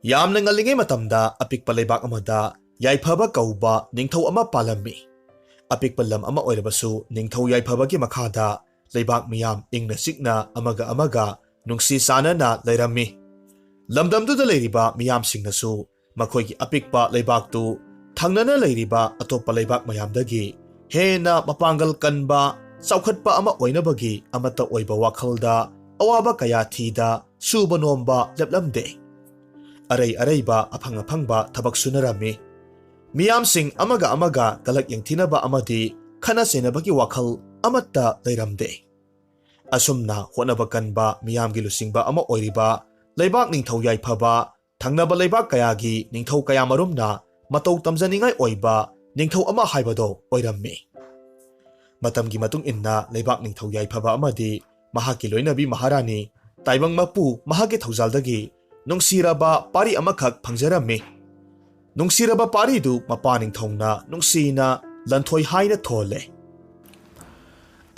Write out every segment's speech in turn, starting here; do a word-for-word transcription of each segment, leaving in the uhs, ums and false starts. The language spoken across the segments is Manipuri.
ꯌꯥꯝꯅ ꯉꯜꯂꯤꯉꯩ ꯃꯇꯝꯗ ꯑꯄꯤꯛꯄ ꯂꯩꯕꯥꯛ ꯑꯃꯗ ꯌꯥꯏꯐꯕ ꯀꯧꯕ ꯅꯤꯡꯊꯧ ꯑꯃ ꯄꯥꯜꯂꯝꯃꯤ꯫ ꯑꯄꯤꯛꯄ ꯂꯝ ꯑꯃ ꯑꯣꯏꯔꯕꯁꯨ ꯅꯤꯡꯊꯧ ꯌꯥꯏꯐꯕꯒꯤ ꯃꯈꯥꯗ ꯂꯩꯕꯥꯛ ꯃꯤꯌꯥꯝ ꯏꯪꯅ ꯆꯤꯛꯅ ꯑꯃꯒ ꯑꯃꯒ ꯅꯨꯡꯁꯤ ꯆꯥꯟꯅꯅ ꯂꯩꯔꯝꯃꯤ꯫ ꯂꯝꯗꯝꯗꯨꯗ ꯂꯩꯔꯤꯕ ꯃꯤꯌꯥꯝꯁꯤꯡꯅꯁꯨ ꯃꯈꯣꯏꯒꯤ ꯑꯄꯤꯛꯄ ꯂꯩꯕꯥꯛꯇꯨ ꯊꯪꯅꯅ ꯂꯩꯔꯤꯕ ꯑꯇꯣꯞꯄ ꯂꯩꯕꯥꯛ ꯃꯌꯥꯝꯗꯒꯤ ꯍꯦꯟꯅ ꯃꯄꯥꯡꯒꯜ ꯀꯟꯕ, ꯆꯥꯎꯈꯠꯄ ꯑꯃ ꯑꯣꯏꯅꯕꯒꯤ ꯑꯃꯠꯇ ꯑꯣꯏꯕ ꯋꯥꯈꯜꯗ ꯑꯋꯥꯕ ꯀꯌꯥ ꯊꯤꯗ ꯁꯨꯕ ꯅꯣꯝꯕ ꯂꯦꯞꯂꯝꯗꯦ꯫ ꯑꯔꯩ ꯑꯔꯩꯕ ꯑꯐꯪ ꯑꯐꯪꯕ ꯊꯕꯛ ꯁꯨꯅꯔꯝꯃꯤ꯫ ꯃꯤꯌꯥꯝꯁꯤꯡ ꯑꯃꯒ ꯑꯃꯒ ꯀꯂꯛ ꯌꯦꯡꯊꯤꯅꯕ ꯑꯃꯗꯤ ꯈꯠꯅ ꯆꯩꯅꯕꯒꯤ ꯋꯥꯈꯜ ꯑꯃꯠꯇ ꯂꯩꯔꯝꯗꯦ꯫ ꯑꯁꯨꯝꯅ ꯍꯣꯠꯅꯕ ꯀꯟꯕ ꯃꯤꯌꯥꯝꯒꯤ ꯂꯨꯆꯤꯡꯕ ꯑꯃ ꯑꯣꯏꯔꯤꯕ ꯂꯩꯕꯥꯛ ꯅꯤꯡꯊꯧ ꯌꯥꯏꯐꯕ ꯊꯪꯅꯕ ꯂꯩꯕꯥꯛ ꯀꯌꯥꯒꯤ ꯅꯤꯡꯊꯧ ꯀꯌꯥꯃꯔꯨꯝꯅ ꯃꯇꯧ ꯇꯝꯖꯅꯤꯡꯉꯥꯏ ꯑꯣꯏꯕ ꯅꯤꯡꯊꯧ ꯑꯃ ꯍꯥꯏꯕꯗꯣ ꯑꯣꯏꯔꯝꯃꯤ꯫ ꯃꯇꯝꯒꯤ ꯃꯇꯨꯡ ꯏꯟꯅ ꯂꯩꯕꯥꯛ ꯅꯤꯡꯊꯧ ꯌꯥꯏꯐꯕ ꯑꯃꯗꯤ ꯃꯍꯥꯛꯀꯤ ꯂꯣꯏꯅꯕꯤ ꯃꯍꯥꯔꯥꯅꯤ ꯇꯥꯏꯕꯪ ꯃꯄꯨ ꯃꯍꯥꯛꯀꯤ ꯊꯧꯖꯥꯜꯗꯒꯤ ꯅꯨꯡꯁꯤꯔꯕ ꯄꯥꯔꯤ ꯑꯃꯈꯛ ꯐꯪꯖꯔꯝꯃꯤ꯫ ꯅꯨꯡꯁꯤꯔꯕ ꯄꯥꯔꯤꯗꯨ ꯃꯄꯥ ꯅꯤꯡꯊꯧꯅ ꯅꯨꯡꯁꯤꯅ ꯂꯟꯊꯣꯏ ꯍꯥꯏꯅ ꯊꯣꯜꯂꯦ꯫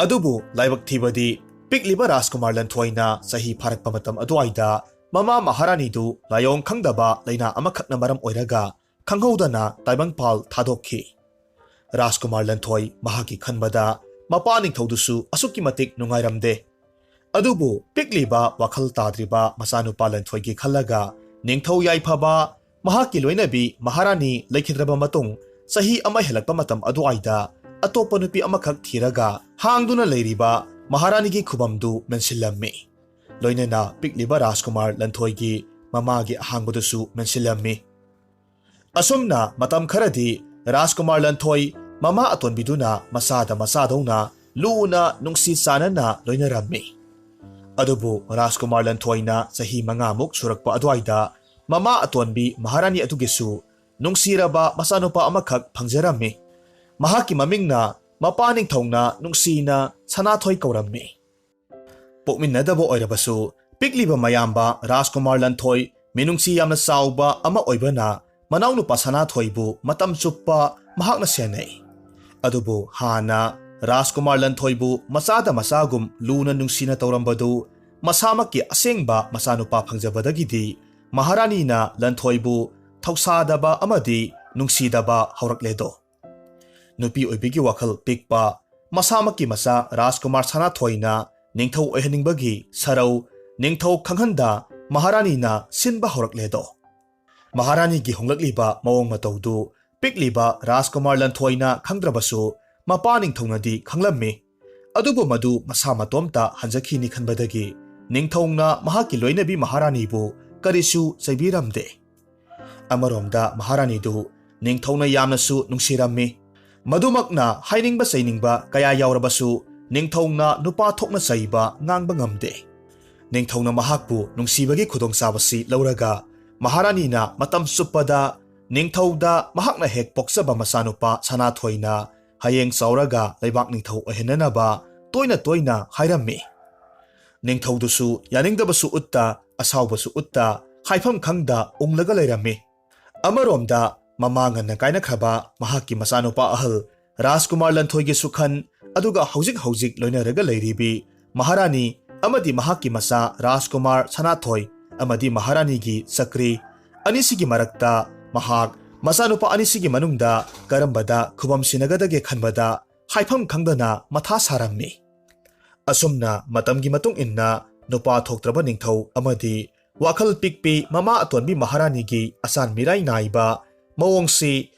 ꯑꯗꯨꯕꯨ ꯂꯥꯏꯕꯛ ꯊꯤꯕꯗꯤ, ꯄꯤꯛꯂꯤꯕ ꯔꯥꯖꯀꯨꯃꯥꯔ ꯂꯟꯊꯣꯏꯅ ꯆꯍꯤ ꯐꯥꯔꯛꯄ ꯃꯇꯝ ꯑꯗꯨꯋꯥꯏꯗ ꯃꯃꯥ ꯃꯍꯥꯔꯥꯅꯤꯗꯨ ꯂꯥꯏꯑꯣꯡ ꯈꯪꯗꯕ ꯂꯥꯏꯅꯥ ꯑꯃꯈꯛꯅ ꯃꯔꯝ ꯑꯣꯏꯔꯒ ꯈꯪꯍꯧꯗꯅ ꯇꯥꯏꯕꯪꯄꯥꯜ ꯊꯥꯗꯣꯛꯈꯤ꯫ ꯔꯥꯖꯀꯨꯃꯥꯔ ꯂꯟꯊꯣꯏ ꯃꯍꯥꯛꯀꯤ ꯈꯟꯕꯗ ꯃꯄꯥ ꯅꯤꯡꯊꯧꯗꯨꯁꯨ ꯑꯁꯨꯛꯀꯤ ꯃꯇꯤꯛ ꯅꯨꯡꯉꯥꯏꯔꯝꯗꯦ꯫ ꯑꯗꯨꯕꯨ ꯄꯤꯛꯂꯤꯕ ꯋꯥꯈꯜ ꯇꯥꯗ꯭ꯔꯤꯕ ꯃꯆꯥꯅꯨꯄꯥ ꯂꯟꯊꯣꯏꯒꯤ ꯈꯜꯂꯒ ꯅꯤꯡꯊꯧ ꯌꯥꯏꯐꯕ ꯃꯍꯥꯛꯀꯤ ꯂꯣꯏꯅꯕꯤ ꯃꯍꯥꯔꯥꯅꯤ ꯂꯩꯈꯤꯗ꯭ꯔꯕ ꯃꯇꯨꯡ ꯆꯍꯤ ꯑꯃ ꯍꯦꯜꯂꯛꯄ ꯃꯇꯝ ꯑꯗꯨꯋꯥꯏꯗ ꯑꯇꯣꯞꯄ ꯅꯨꯄꯤ ꯑꯃꯈꯛ ꯊꯤꯔꯒ ꯍꯥꯡꯗꯨꯅ ꯂꯩꯔꯤꯕ ꯃꯍꯥꯔꯥꯅꯤꯒꯤ ꯈꯨꯕꯝꯗꯨ ꯃꯦꯟꯁꯤꯜꯂꯝꯃꯤ꯫ ꯂꯣꯏꯅꯅ ꯄꯤꯛꯂꯤꯕ ꯔꯥꯖꯀꯨꯃꯥꯔ ꯂꯟꯊꯣꯏꯒꯤ ꯃꯃꯥꯒꯤ ꯑꯍꯥꯡꯕꯗꯨꯁꯨ ꯃꯦꯟꯁꯤꯜꯂꯝꯃꯤ꯫ ꯑꯁꯨꯝꯅ ꯃꯇꯝ ꯈꯔꯗꯤ ꯔꯥꯖꯀꯨꯃꯥꯔ ꯂꯟꯊꯣꯏ ꯃꯃꯥ ꯑꯇꯣꯟꯕꯤꯗꯨꯅ ꯃꯆꯥꯗ ꯃꯆꯥꯗꯧꯅ ꯂꯨꯅ ꯅꯨꯡꯁꯤ ꯆꯥꯟꯅꯅ ꯂꯣꯏꯅꯔꯝꯃꯤ꯫ ꯑꯗꯨꯕꯨ ꯔꯥꯖꯀꯨꯃꯥꯔ ꯂꯟꯊꯣꯏꯅ ꯆꯍꯤ ꯃꯉꯥꯃꯨꯛ ꯁꯨꯔꯛꯄ ꯑꯗꯨꯋꯥꯏꯗ ꯃꯃꯥ ꯑꯇꯣꯟꯕꯤ ꯃꯍꯥꯔꯥꯅꯤ ꯑꯗꯨꯒꯤꯁꯨ ꯅꯨꯡꯁꯤꯔꯕ ꯃꯆꯥꯅꯨꯄꯥ ꯑꯃꯈꯛ ꯐꯪꯖꯔꯝꯃꯤ꯫ ꯃꯍꯥꯛꯀꯤ ꯃꯃꯤꯡꯅ ꯃꯄꯥ ꯅꯤꯡꯊꯧꯅ ꯅꯨꯡꯁꯤꯅ ꯁꯅꯥꯊꯣꯏ ꯀꯧꯔꯝꯃꯤ꯫ ꯄꯣꯛꯃꯤꯟꯅꯗꯕ ꯑꯣꯏꯔꯕꯁꯨ ꯄꯤꯛꯂꯤꯕ ꯃꯌꯥꯝꯕ ꯔꯥꯖꯀꯨꯃꯥꯔ ꯂꯟꯊꯣꯏ ꯃꯤꯅꯨꯡꯁꯤ ꯌꯥꯝꯅ ꯆꯥꯎꯕ ꯑꯃ ꯑꯣꯏꯕꯅ ꯃꯅꯥꯎꯅꯨꯄꯥ ꯁꯅꯥꯊꯣꯏꯕꯨ ꯃꯇꯝ ꯆꯨꯞꯄ ꯃꯍꯥꯛꯅ ꯁꯦꯟꯅꯩ꯫ ꯑꯗꯨꯕꯨ ꯍꯥꯟꯅ ꯔꯥꯖꯀꯨꯃꯥꯔ ꯂꯟꯊꯣꯏꯕꯨ ꯃꯆꯥꯗ ꯃꯆꯥꯒꯨꯝ ꯂꯨꯅ ꯅꯨꯡꯁꯤꯅ ꯇꯧꯔꯝꯕꯗꯨ ꯃꯁꯥꯃꯛꯀꯤ ꯑꯁꯦꯡꯕ ꯃꯆꯥꯅꯨꯄꯥ ꯐꯪꯖꯕꯗꯒꯤꯗꯤ ꯃꯍꯥꯔꯥꯅꯤꯅ ꯂꯟꯊꯣꯏꯕꯨ ꯊꯧꯁꯥꯗꯕ ꯑꯃꯗꯤ ꯅꯨꯡꯁꯤꯗꯕ ꯍꯧꯔꯛꯂꯦꯗꯣ꯫ ꯅꯨꯄꯤ ꯑꯣꯏꯕꯤꯒꯤ ꯋꯥꯈꯜ ꯄꯤꯛꯄ, ꯃꯁꯥꯃꯛꯀꯤ ꯃꯆꯥ ꯔꯥꯖꯀꯨꯃꯥꯔ ꯁꯅꯥꯊꯣꯏꯅ ꯅꯤꯡꯊꯧ ꯑꯣꯏꯍꯟꯅꯤꯡꯕꯒꯤ ꯁꯔꯧ ꯅꯤꯡꯊꯧ ꯈꯪꯍꯟꯗ ꯃꯍꯥꯔꯥꯅꯤꯅ ꯁꯤꯟꯕ ꯍꯧꯔꯛꯂꯦꯗꯣ꯫ ꯃꯍꯥꯔꯥꯅꯤꯒꯤ ꯍꯣꯡꯂꯛꯂꯤꯕ ꯃꯑꯣꯡ ꯃꯇꯧꯗꯨ ꯄꯤꯛꯂꯤꯕ ꯔꯥꯖꯀꯨꯃꯥꯔ ꯂꯟꯊꯣꯏꯅ ꯈꯪꯗ꯭ꯔꯕꯁꯨ ꯃꯄꯥ ꯅꯤꯡꯊꯧꯅꯗꯤ ꯈꯪꯂꯝꯃꯤ꯫ ꯑꯗꯨꯕꯨ ꯃꯗꯨ ꯃꯁꯥ ꯃꯇꯣꯝꯇ ꯍꯟꯖꯈꯤꯅꯤ ꯈꯟꯕꯗꯒꯤ ꯅꯤꯡꯊꯧꯅ ꯃꯍꯥꯛꯀꯤ ꯂꯣꯏꯅꯕꯤ ꯃꯍꯥꯔꯥꯅꯤꯕꯨ ꯀꯔꯤꯁꯨ ꯆꯩꯕꯤꯔꯝꯗꯦ꯫ ꯑꯃꯔꯣꯝꯗ ꯃꯍꯥꯔꯥꯅꯤꯗꯨ ꯅꯤꯡꯊꯧꯅ ꯌꯥꯝꯅꯁꯨ ꯅꯨꯡꯁꯤꯔꯝꯃꯤ꯫ ꯃꯗꯨꯃꯛꯅ ꯍꯥꯏꯅꯤꯡꯕ ꯆꯩꯅꯤꯡꯕ ꯀꯌꯥ ꯌꯥꯎꯔꯕꯁꯨ ꯅꯤꯡꯊꯧꯅ ꯅꯨꯄꯥ ꯊꯣꯛꯅ ꯆꯩꯕ ꯉꯥꯡꯕ ꯉꯝꯗꯦ꯫ ꯅꯤꯡꯊꯧꯅ ꯃꯍꯥꯛꯄꯨ ꯅꯨꯡꯁꯤꯕꯒꯤ ꯈꯨꯗꯣꯡꯆꯥꯕꯁꯤ ꯂꯧꯔꯒ ꯃꯍꯥꯔꯥꯅꯤꯅ ꯃꯇꯝ ꯆꯨꯞꯄꯗ ꯅꯤꯡꯊꯧꯗ ꯃꯍꯥꯛꯅ ꯍꯦꯛ ꯄꯣꯛꯆꯕ ꯃꯆꯥꯅꯨꯄꯥ ꯁꯅꯥꯊꯣꯏꯅ ꯍꯌꯦꯡ ꯆꯥꯎꯔꯒ ꯂꯩꯕꯥꯛ ꯅꯤꯡꯊꯧ ꯑꯣꯏꯍꯟꯅꯅꯕ ꯇꯣꯏꯅ ꯇꯣꯏꯅ ꯍꯥꯏꯔꯝꯃꯤ꯫ ꯅꯤꯡꯊꯧꯗꯨꯁꯨ ꯌꯥꯅꯤꯡꯗꯕꯁꯨ ꯎꯠꯇ, ꯑꯁꯥꯎꯕꯁꯨ ꯎꯠꯇ, ꯍꯥꯏꯐꯝ ꯈꯪꯗ ꯎꯪꯂꯒ ꯂꯩꯔꯝꯃꯤ꯫ ꯑꯃꯔꯣꯝꯗ ꯃꯃꯥ ꯉꯟꯅ ꯀꯥꯏꯅꯈ꯭ꯔꯕ ꯃꯍꯥꯛꯀꯤ ꯃꯆꯥꯅꯨꯄꯥ ꯑꯍꯜ ꯔꯥꯖꯀꯨꯃꯥꯔ ꯂꯟꯊꯣꯏꯒꯤ ꯁꯨꯈꯟ, ꯑꯗꯨꯒ ꯍꯧꯖꯤꯛ ꯍꯧꯖꯤꯛ ꯂꯣꯏꯅꯔꯒ ꯂꯩꯔꯤꯕꯤ ꯃꯍꯥꯔꯥꯅꯤ ꯑꯃꯗꯤ ꯃꯍꯥꯛꯀꯤ ꯃꯆꯥ ꯔꯥꯖꯀꯨꯃꯥꯔ ꯁꯅꯥꯊꯣꯏ ꯑꯃꯗꯤ ꯃꯍꯥꯔꯥꯅꯤꯒꯤ ꯆꯀ꯭ꯔꯤ ꯑꯅꯤꯁꯤꯒꯤ ꯃꯔꯛꯇ ꯃꯍꯥꯛ ꯃꯆꯥꯅꯨꯄꯥ ꯑꯅꯤꯁꯤꯒꯤ ꯃꯅꯨꯡꯗ ꯀꯔꯝꯕꯗ ꯈꯨꯕꯝ ꯁꯤꯟꯅꯒꯗꯒꯦ ꯈꯟꯕꯗ ꯍꯥꯏꯐꯝ ꯈꯪꯗꯅ ꯃꯊꯥ ꯁꯥꯔꯝꯃꯤ꯫ ꯑꯁꯨꯝꯅ ꯃꯇꯝꯒꯤ ꯃꯇꯨꯡ ꯏꯟꯅ ꯅꯨꯄꯥ ꯊꯣꯛꯇ꯭ꯔꯕ ꯅꯤꯡꯊꯧ ꯑꯃꯗꯤ ꯋꯥꯈꯜ ꯄꯤꯛꯄꯤ ꯃꯃꯥ ꯑꯇꯣꯟꯕꯤ ꯃꯍꯥꯔꯥꯅꯤꯒꯤ ꯑꯆꯥꯟ ꯃꯤꯔꯥꯏ ꯅꯥꯏꯕ ꯃꯑꯣꯡꯁꯤ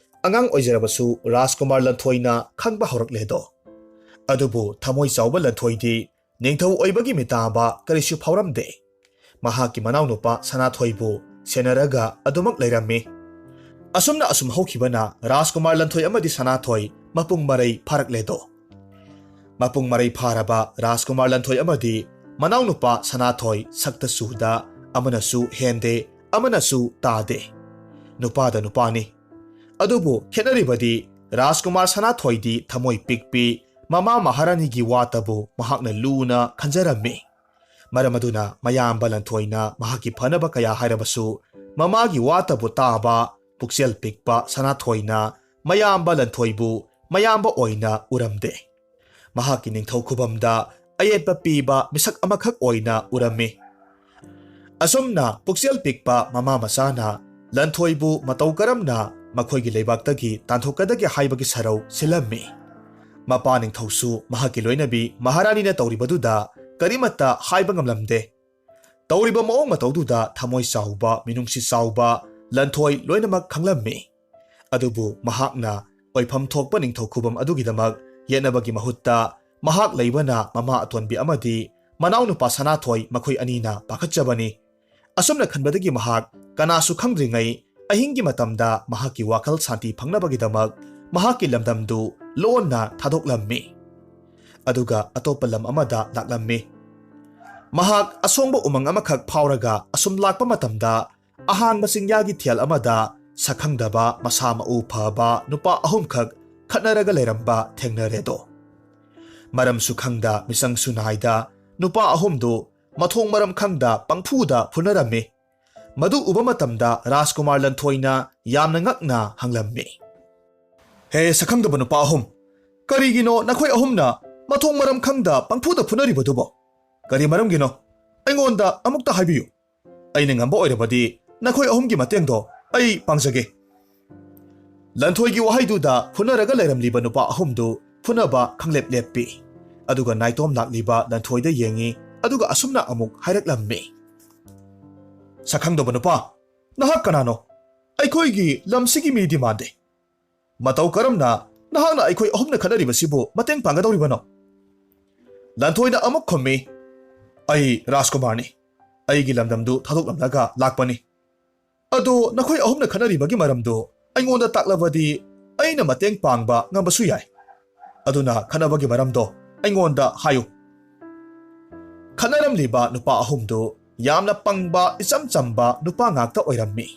ꯑꯉꯥꯡ ꯑꯣꯏꯖꯔꯕꯁꯨ ꯔꯥꯖꯀꯨꯃꯥꯔ ꯂꯟꯊꯣꯏꯅ ꯈꯪꯕ ꯍꯧꯔꯛꯂꯦꯗꯣ꯫ ꯑꯗꯨꯕꯨ ꯊꯃꯣꯏ ꯆꯥꯎꯕ ꯂꯟꯊꯣꯏꯗꯤ ꯅꯤꯡꯊꯧ ꯑꯣꯏꯕꯒꯤ ꯃꯤꯇꯥꯕ ꯀꯔꯤꯁꯨ ꯐꯥꯎꯔꯝꯗꯦ꯫ ꯃꯍꯥꯛꯀꯤ ꯃꯅꯥꯎꯅꯨꯄꯥ ꯁꯅꯥꯊꯣꯏꯕꯨ ꯁꯦꯟꯅꯔꯒ ꯑꯗꯨꯃꯛ ꯂꯩꯔꯝꯃꯤ꯫ ꯑꯁꯨꯝꯅ ꯑꯁꯨꯝ ꯍꯧꯈꯤꯕꯅ ꯔꯥꯖꯀꯨꯃꯥꯔ ꯂꯟꯊꯣꯏ ꯑꯃꯗꯤ ꯁꯅꯥꯊꯣꯏ ꯃꯄꯨꯡ ꯃꯔꯩ ꯐꯥꯔꯛꯂꯦꯗꯣ꯫ ꯃꯄꯨꯡ ꯃꯔꯩ ꯐꯥꯔꯕ ꯔꯥꯖꯀꯨꯃꯥꯔ ꯂꯟꯊꯣꯏ ꯑꯃꯗꯤ ꯃꯅꯥꯎꯅꯨꯄꯥ ꯁꯅꯥꯊꯣꯏ ꯁꯛꯇ ꯆꯨꯗ ꯑꯃꯅꯁꯨ ꯍꯦꯟꯗꯦ, ꯑꯃꯅꯁꯨ ꯇꯥꯗꯦ꯫ ꯅꯨꯄꯥꯗ ꯅꯨꯄꯥꯅꯤ꯫ ꯑꯗꯨꯕꯨ ꯈꯦꯠꯅꯔꯤꯕꯗꯤ ꯔꯥꯖꯀꯨꯃꯥꯔ ꯁꯅꯥꯊꯣꯏꯗꯤ ꯊꯃꯣꯏ ꯄꯤꯛꯄꯤ, ꯃꯃꯥ ꯃꯍꯥꯔꯥꯅꯤꯒꯤ ꯋꯥꯇꯕꯨ ꯃꯍꯥꯛꯅ ꯂꯨꯅ ꯈꯟꯖꯔꯝꯃꯤ꯫ ꯃꯔꯝ ꯑꯗꯨꯅ ꯃꯌꯥꯝꯕ ꯂꯟꯊꯣꯏꯅ ꯃꯍꯥꯛꯀꯤ ꯐꯅꯕ ꯀꯌꯥ ꯍꯥꯏꯔꯕꯁꯨ ꯃꯃꯥꯒꯤ ꯋꯥꯇꯕꯨ ꯇꯥꯕ ꯄꯨꯛꯆꯦꯜ ꯄꯤꯛꯄ ꯁꯅꯥꯊꯣꯏꯅ ꯃꯌꯥꯝꯕ ꯂꯟꯊꯣꯏꯕꯨ ꯃꯌꯥꯝꯕ ꯑꯣꯏꯅ ꯎꯔꯝꯗꯦ꯫ ꯃꯍꯥꯛꯀꯤ ꯅꯤꯡꯊꯧ ꯈꯨꯕꯝꯗ ꯑꯌꯦꯠꯄ ꯄꯤꯕ ꯃꯤꯁꯛ ꯑꯃꯈꯛ ꯑꯣꯏꯅ ꯎꯔꯝꯃꯤ꯫ ꯑꯁꯨꯝꯅ ꯄꯨꯛꯆꯦꯜ ꯄꯤꯛꯄ ꯃꯃꯥ ꯃꯆꯥꯅ ꯂꯟꯊꯣꯏꯕꯨ ꯃꯇꯧ ꯀꯔꯝꯅ ꯃꯈꯣꯏꯒꯤ ꯂꯩꯕꯥꯛꯇꯒꯤ ꯇꯥꯟꯊꯣꯛꯀꯗꯒꯦ ꯍꯥꯏꯕꯒꯤ ꯁꯔꯧ ꯁꯤꯜꯂꯝꯃꯤ꯫ ꯃꯄꯥ ꯅꯤꯡꯊꯧꯁꯨ ꯃꯍꯥꯛꯀꯤ ꯂꯣꯏꯅꯕꯤ ꯃꯍꯥꯔꯥꯅꯤꯅ ꯇꯧꯔꯤꯕꯗꯨꯗ ꯀꯔꯤꯃꯠꯇ ꯍꯥꯏꯕ ꯉꯝꯂꯝꯗꯦ꯫ ꯇꯧꯔꯤꯕ ꯃꯑꯣꯡ ꯃꯇꯧꯗꯨꯗ ꯊꯃꯣꯏ ꯆꯥꯎꯕ, ꯃꯤꯅꯨꯡꯁꯤ ꯆꯥꯎꯕ ꯂꯟꯊꯣꯏ ꯂꯣꯏꯅꯃꯛ ꯈꯪꯂꯝꯃꯤ꯫ ꯑꯗꯨꯕꯨ ꯃꯍꯥꯛꯅ ꯑꯣꯏꯐꯝ ꯊꯣꯛꯄ ꯅꯤꯡꯊꯧ ꯈꯨꯕꯝ ꯑꯗꯨꯒꯤꯗꯃꯛ ꯌꯦꯠꯅꯕꯒꯤ ꯃꯍꯨꯠꯇ, ꯃꯍꯥꯛ ꯂꯩꯕꯅ ꯃꯃꯥ ꯑꯇꯣꯟꯕꯤ ꯑꯃꯗꯤ ꯃꯅꯥꯎꯅꯨꯄꯥ ꯁꯅꯥꯊꯣꯏ ꯃꯈꯣꯏ ꯑꯅꯤꯅ ꯄꯥꯈꯠꯆꯕꯅꯤ꯫ ꯑꯁꯨꯝꯅ ꯈꯟꯕꯗꯒꯤ ꯃꯍꯥꯛ ꯀꯅꯥꯁꯨ ꯈꯪꯗ꯭ꯔꯤꯉꯩ ꯑꯍꯤꯡꯒꯤ ꯃꯇꯝꯗ ꯃꯍꯥꯛꯀꯤ ꯋꯥꯈꯜ ꯁꯥꯟꯇꯤ ꯐꯪꯅꯕꯒꯤꯗꯃꯛ ꯃꯍꯥꯛꯀꯤ ꯂꯝꯗꯝꯗꯨ ꯂꯣꯟꯅ ꯊꯥꯗꯣꯛꯂꯝꯃꯤ꯫ ꯑꯗꯨꯒ ꯑꯇꯣꯞꯄ ꯂꯝ ꯑꯃꯗ ꯂꯥꯛꯂꯝꯃꯤ꯫ ꯃꯍꯥꯛ ꯑꯁꯣꯡꯕ ꯎꯃꯪ ꯑꯃꯈꯛ ꯐꯥꯎꯔꯒ ꯑꯁꯨꯝ ꯂꯥꯛꯄ ꯃꯇꯝꯗ, ꯑꯍꯥꯡꯕ ꯆꯤꯡꯌꯥꯒꯤ ꯊꯦꯜ ꯑꯃꯗ ꯁꯛꯈꯪꯗꯕ ꯃꯁꯥ ꯃꯎ ꯐꯕ ꯅꯨꯄꯥ ꯑꯍꯨꯝꯈꯛ ꯈꯠꯅꯔꯒ ꯂꯩꯔꯝꯕ ꯊꯦꯡꯅꯔꯦꯗꯣ꯫ ꯃꯔꯝꯁꯨ ꯈꯪꯗ, ꯃꯤꯆꯪꯁꯨ ꯅꯥꯏꯗ, ꯅꯨꯄꯥ ꯑꯍꯨꯝꯗꯨ ꯃꯊꯣꯡ ꯃꯔꯝ ꯈꯪꯗ ꯄꯪꯐꯨꯗ ꯐꯨꯅꯔꯝꯃꯤ꯫ ꯃꯗꯨ ꯎꯕ ꯃꯇꯝꯗ ꯔꯥꯖꯀꯨꯃꯥꯔ ꯂꯟꯊꯣꯏꯅ ꯌꯥꯝꯅ ꯉꯛꯅ ꯍꯪꯂꯝꯃꯤ, "ꯍꯦ ꯁꯛꯈꯪꯗꯕ ꯅꯨꯄꯥ ꯑꯍꯨꯝ, ꯀꯔꯤꯒꯤꯅꯣ ꯅꯈꯣꯏ ꯑꯍꯨꯝꯅ ꯃꯊꯣꯡ ꯃꯔꯝ ꯈꯪꯗ ꯄꯪꯐꯨꯗ ꯐꯨꯅꯔꯤꯕꯗꯨꯕꯣ? ꯀꯔꯤ ꯃꯔꯝꯒꯤꯅꯣ? ꯑꯩꯉꯣꯟꯗ ꯑꯃꯨꯛꯇ ꯍꯥꯏꯕꯤꯌꯨ꯫ ꯑꯩꯅ ꯉꯝꯕ ꯑꯣꯏꯔꯕꯗꯤ ꯅꯈꯣꯏ ꯑꯍꯨꯝꯒꯤ ꯃꯇꯦꯡꯗꯣ ꯑꯩ ꯄꯥꯡꯖꯒꯦ꯫" ꯂꯟꯊꯣꯏꯒꯤ ꯋꯥꯍꯩꯗꯨꯗ ꯐꯨꯅꯔꯒ ꯂꯩꯔꯝꯂꯤꯕ ꯅꯨꯄꯥ ꯑꯍꯨꯝꯗꯨ ꯐꯨꯅꯕ ꯈꯪꯂꯦꯞ ꯂꯦꯞꯄꯤ꯫ ꯑꯗꯨꯒ ꯅꯥꯏꯇꯣꯝ ꯂꯥꯛꯂꯤꯕ ꯂꯟꯊꯣꯏꯗ ꯌꯦꯡꯉꯤ, ꯑꯗꯨꯒ ꯑꯁꯨꯝꯅ ꯑꯃꯨꯛ ꯍꯥꯏꯔꯛꯂꯝꯃꯤ, "ꯁꯛꯈꯪꯗꯕ ꯅꯨꯄꯥ, ꯅꯍꯥꯛ ꯀꯅꯥꯅꯣ? ꯑꯩꯈꯣꯏꯒꯤ ꯂꯝꯁꯤꯒꯤ ꯃꯤꯗꯤ ꯃꯥꯟꯗꯦ꯫ ꯃꯇꯧ ꯀꯔꯝꯅ ꯅꯍꯥꯛꯅ ꯑꯩꯈꯣꯏ ꯑꯍꯨꯝꯅ ꯈꯠꯅꯔꯤꯕꯁꯤꯕꯨ ꯃꯇꯦꯡ ꯄꯥꯡꯒꯗꯧꯔꯤꯕꯅꯣ?" ꯂꯟꯊꯣꯏꯅ ꯑꯃꯨꯛ ꯈꯨꯝꯃꯤ, "ꯑꯩ ꯔꯥꯖꯀꯨꯃꯥꯔꯅꯤ꯫ ꯑꯩꯒꯤ ꯂꯝꯗꯝꯗꯨ ꯊꯥꯗꯣꯛꯂꯝꯂꯒ ꯂꯥꯛꯄꯅꯤ꯫ ꯑꯗꯣ ꯅꯈꯣꯏ ꯑꯍꯨꯝꯅ ꯈꯠꯅꯔꯤꯕꯒꯤ ꯃꯔꯝꯗꯨ ꯑꯩꯉꯣꯟꯗ ꯇꯥꯛꯂꯕꯗꯤ ꯑꯩꯅ ꯃꯇꯦꯡ ꯄꯥꯡꯕ ꯉꯝꯕꯁꯨ ꯌꯥꯏ꯫ ꯑꯗꯨꯅ ꯈꯠꯅꯕꯒꯤ ꯃꯔꯝꯗꯣ ꯑꯩꯉꯣꯟꯗ ꯍꯥꯏꯌꯨ꯫" ꯈꯠꯅꯔꯝꯂꯤꯕ ꯅꯨꯄꯥ ꯑꯍꯨꯝꯗꯨ ꯌꯥꯝꯅ ꯄꯪꯕ, ꯏꯆꯝ ꯆꯝꯕ ꯅꯨꯄꯥ ꯉꯥꯛꯇ ꯑꯣꯏꯔꯝꯃꯤ꯫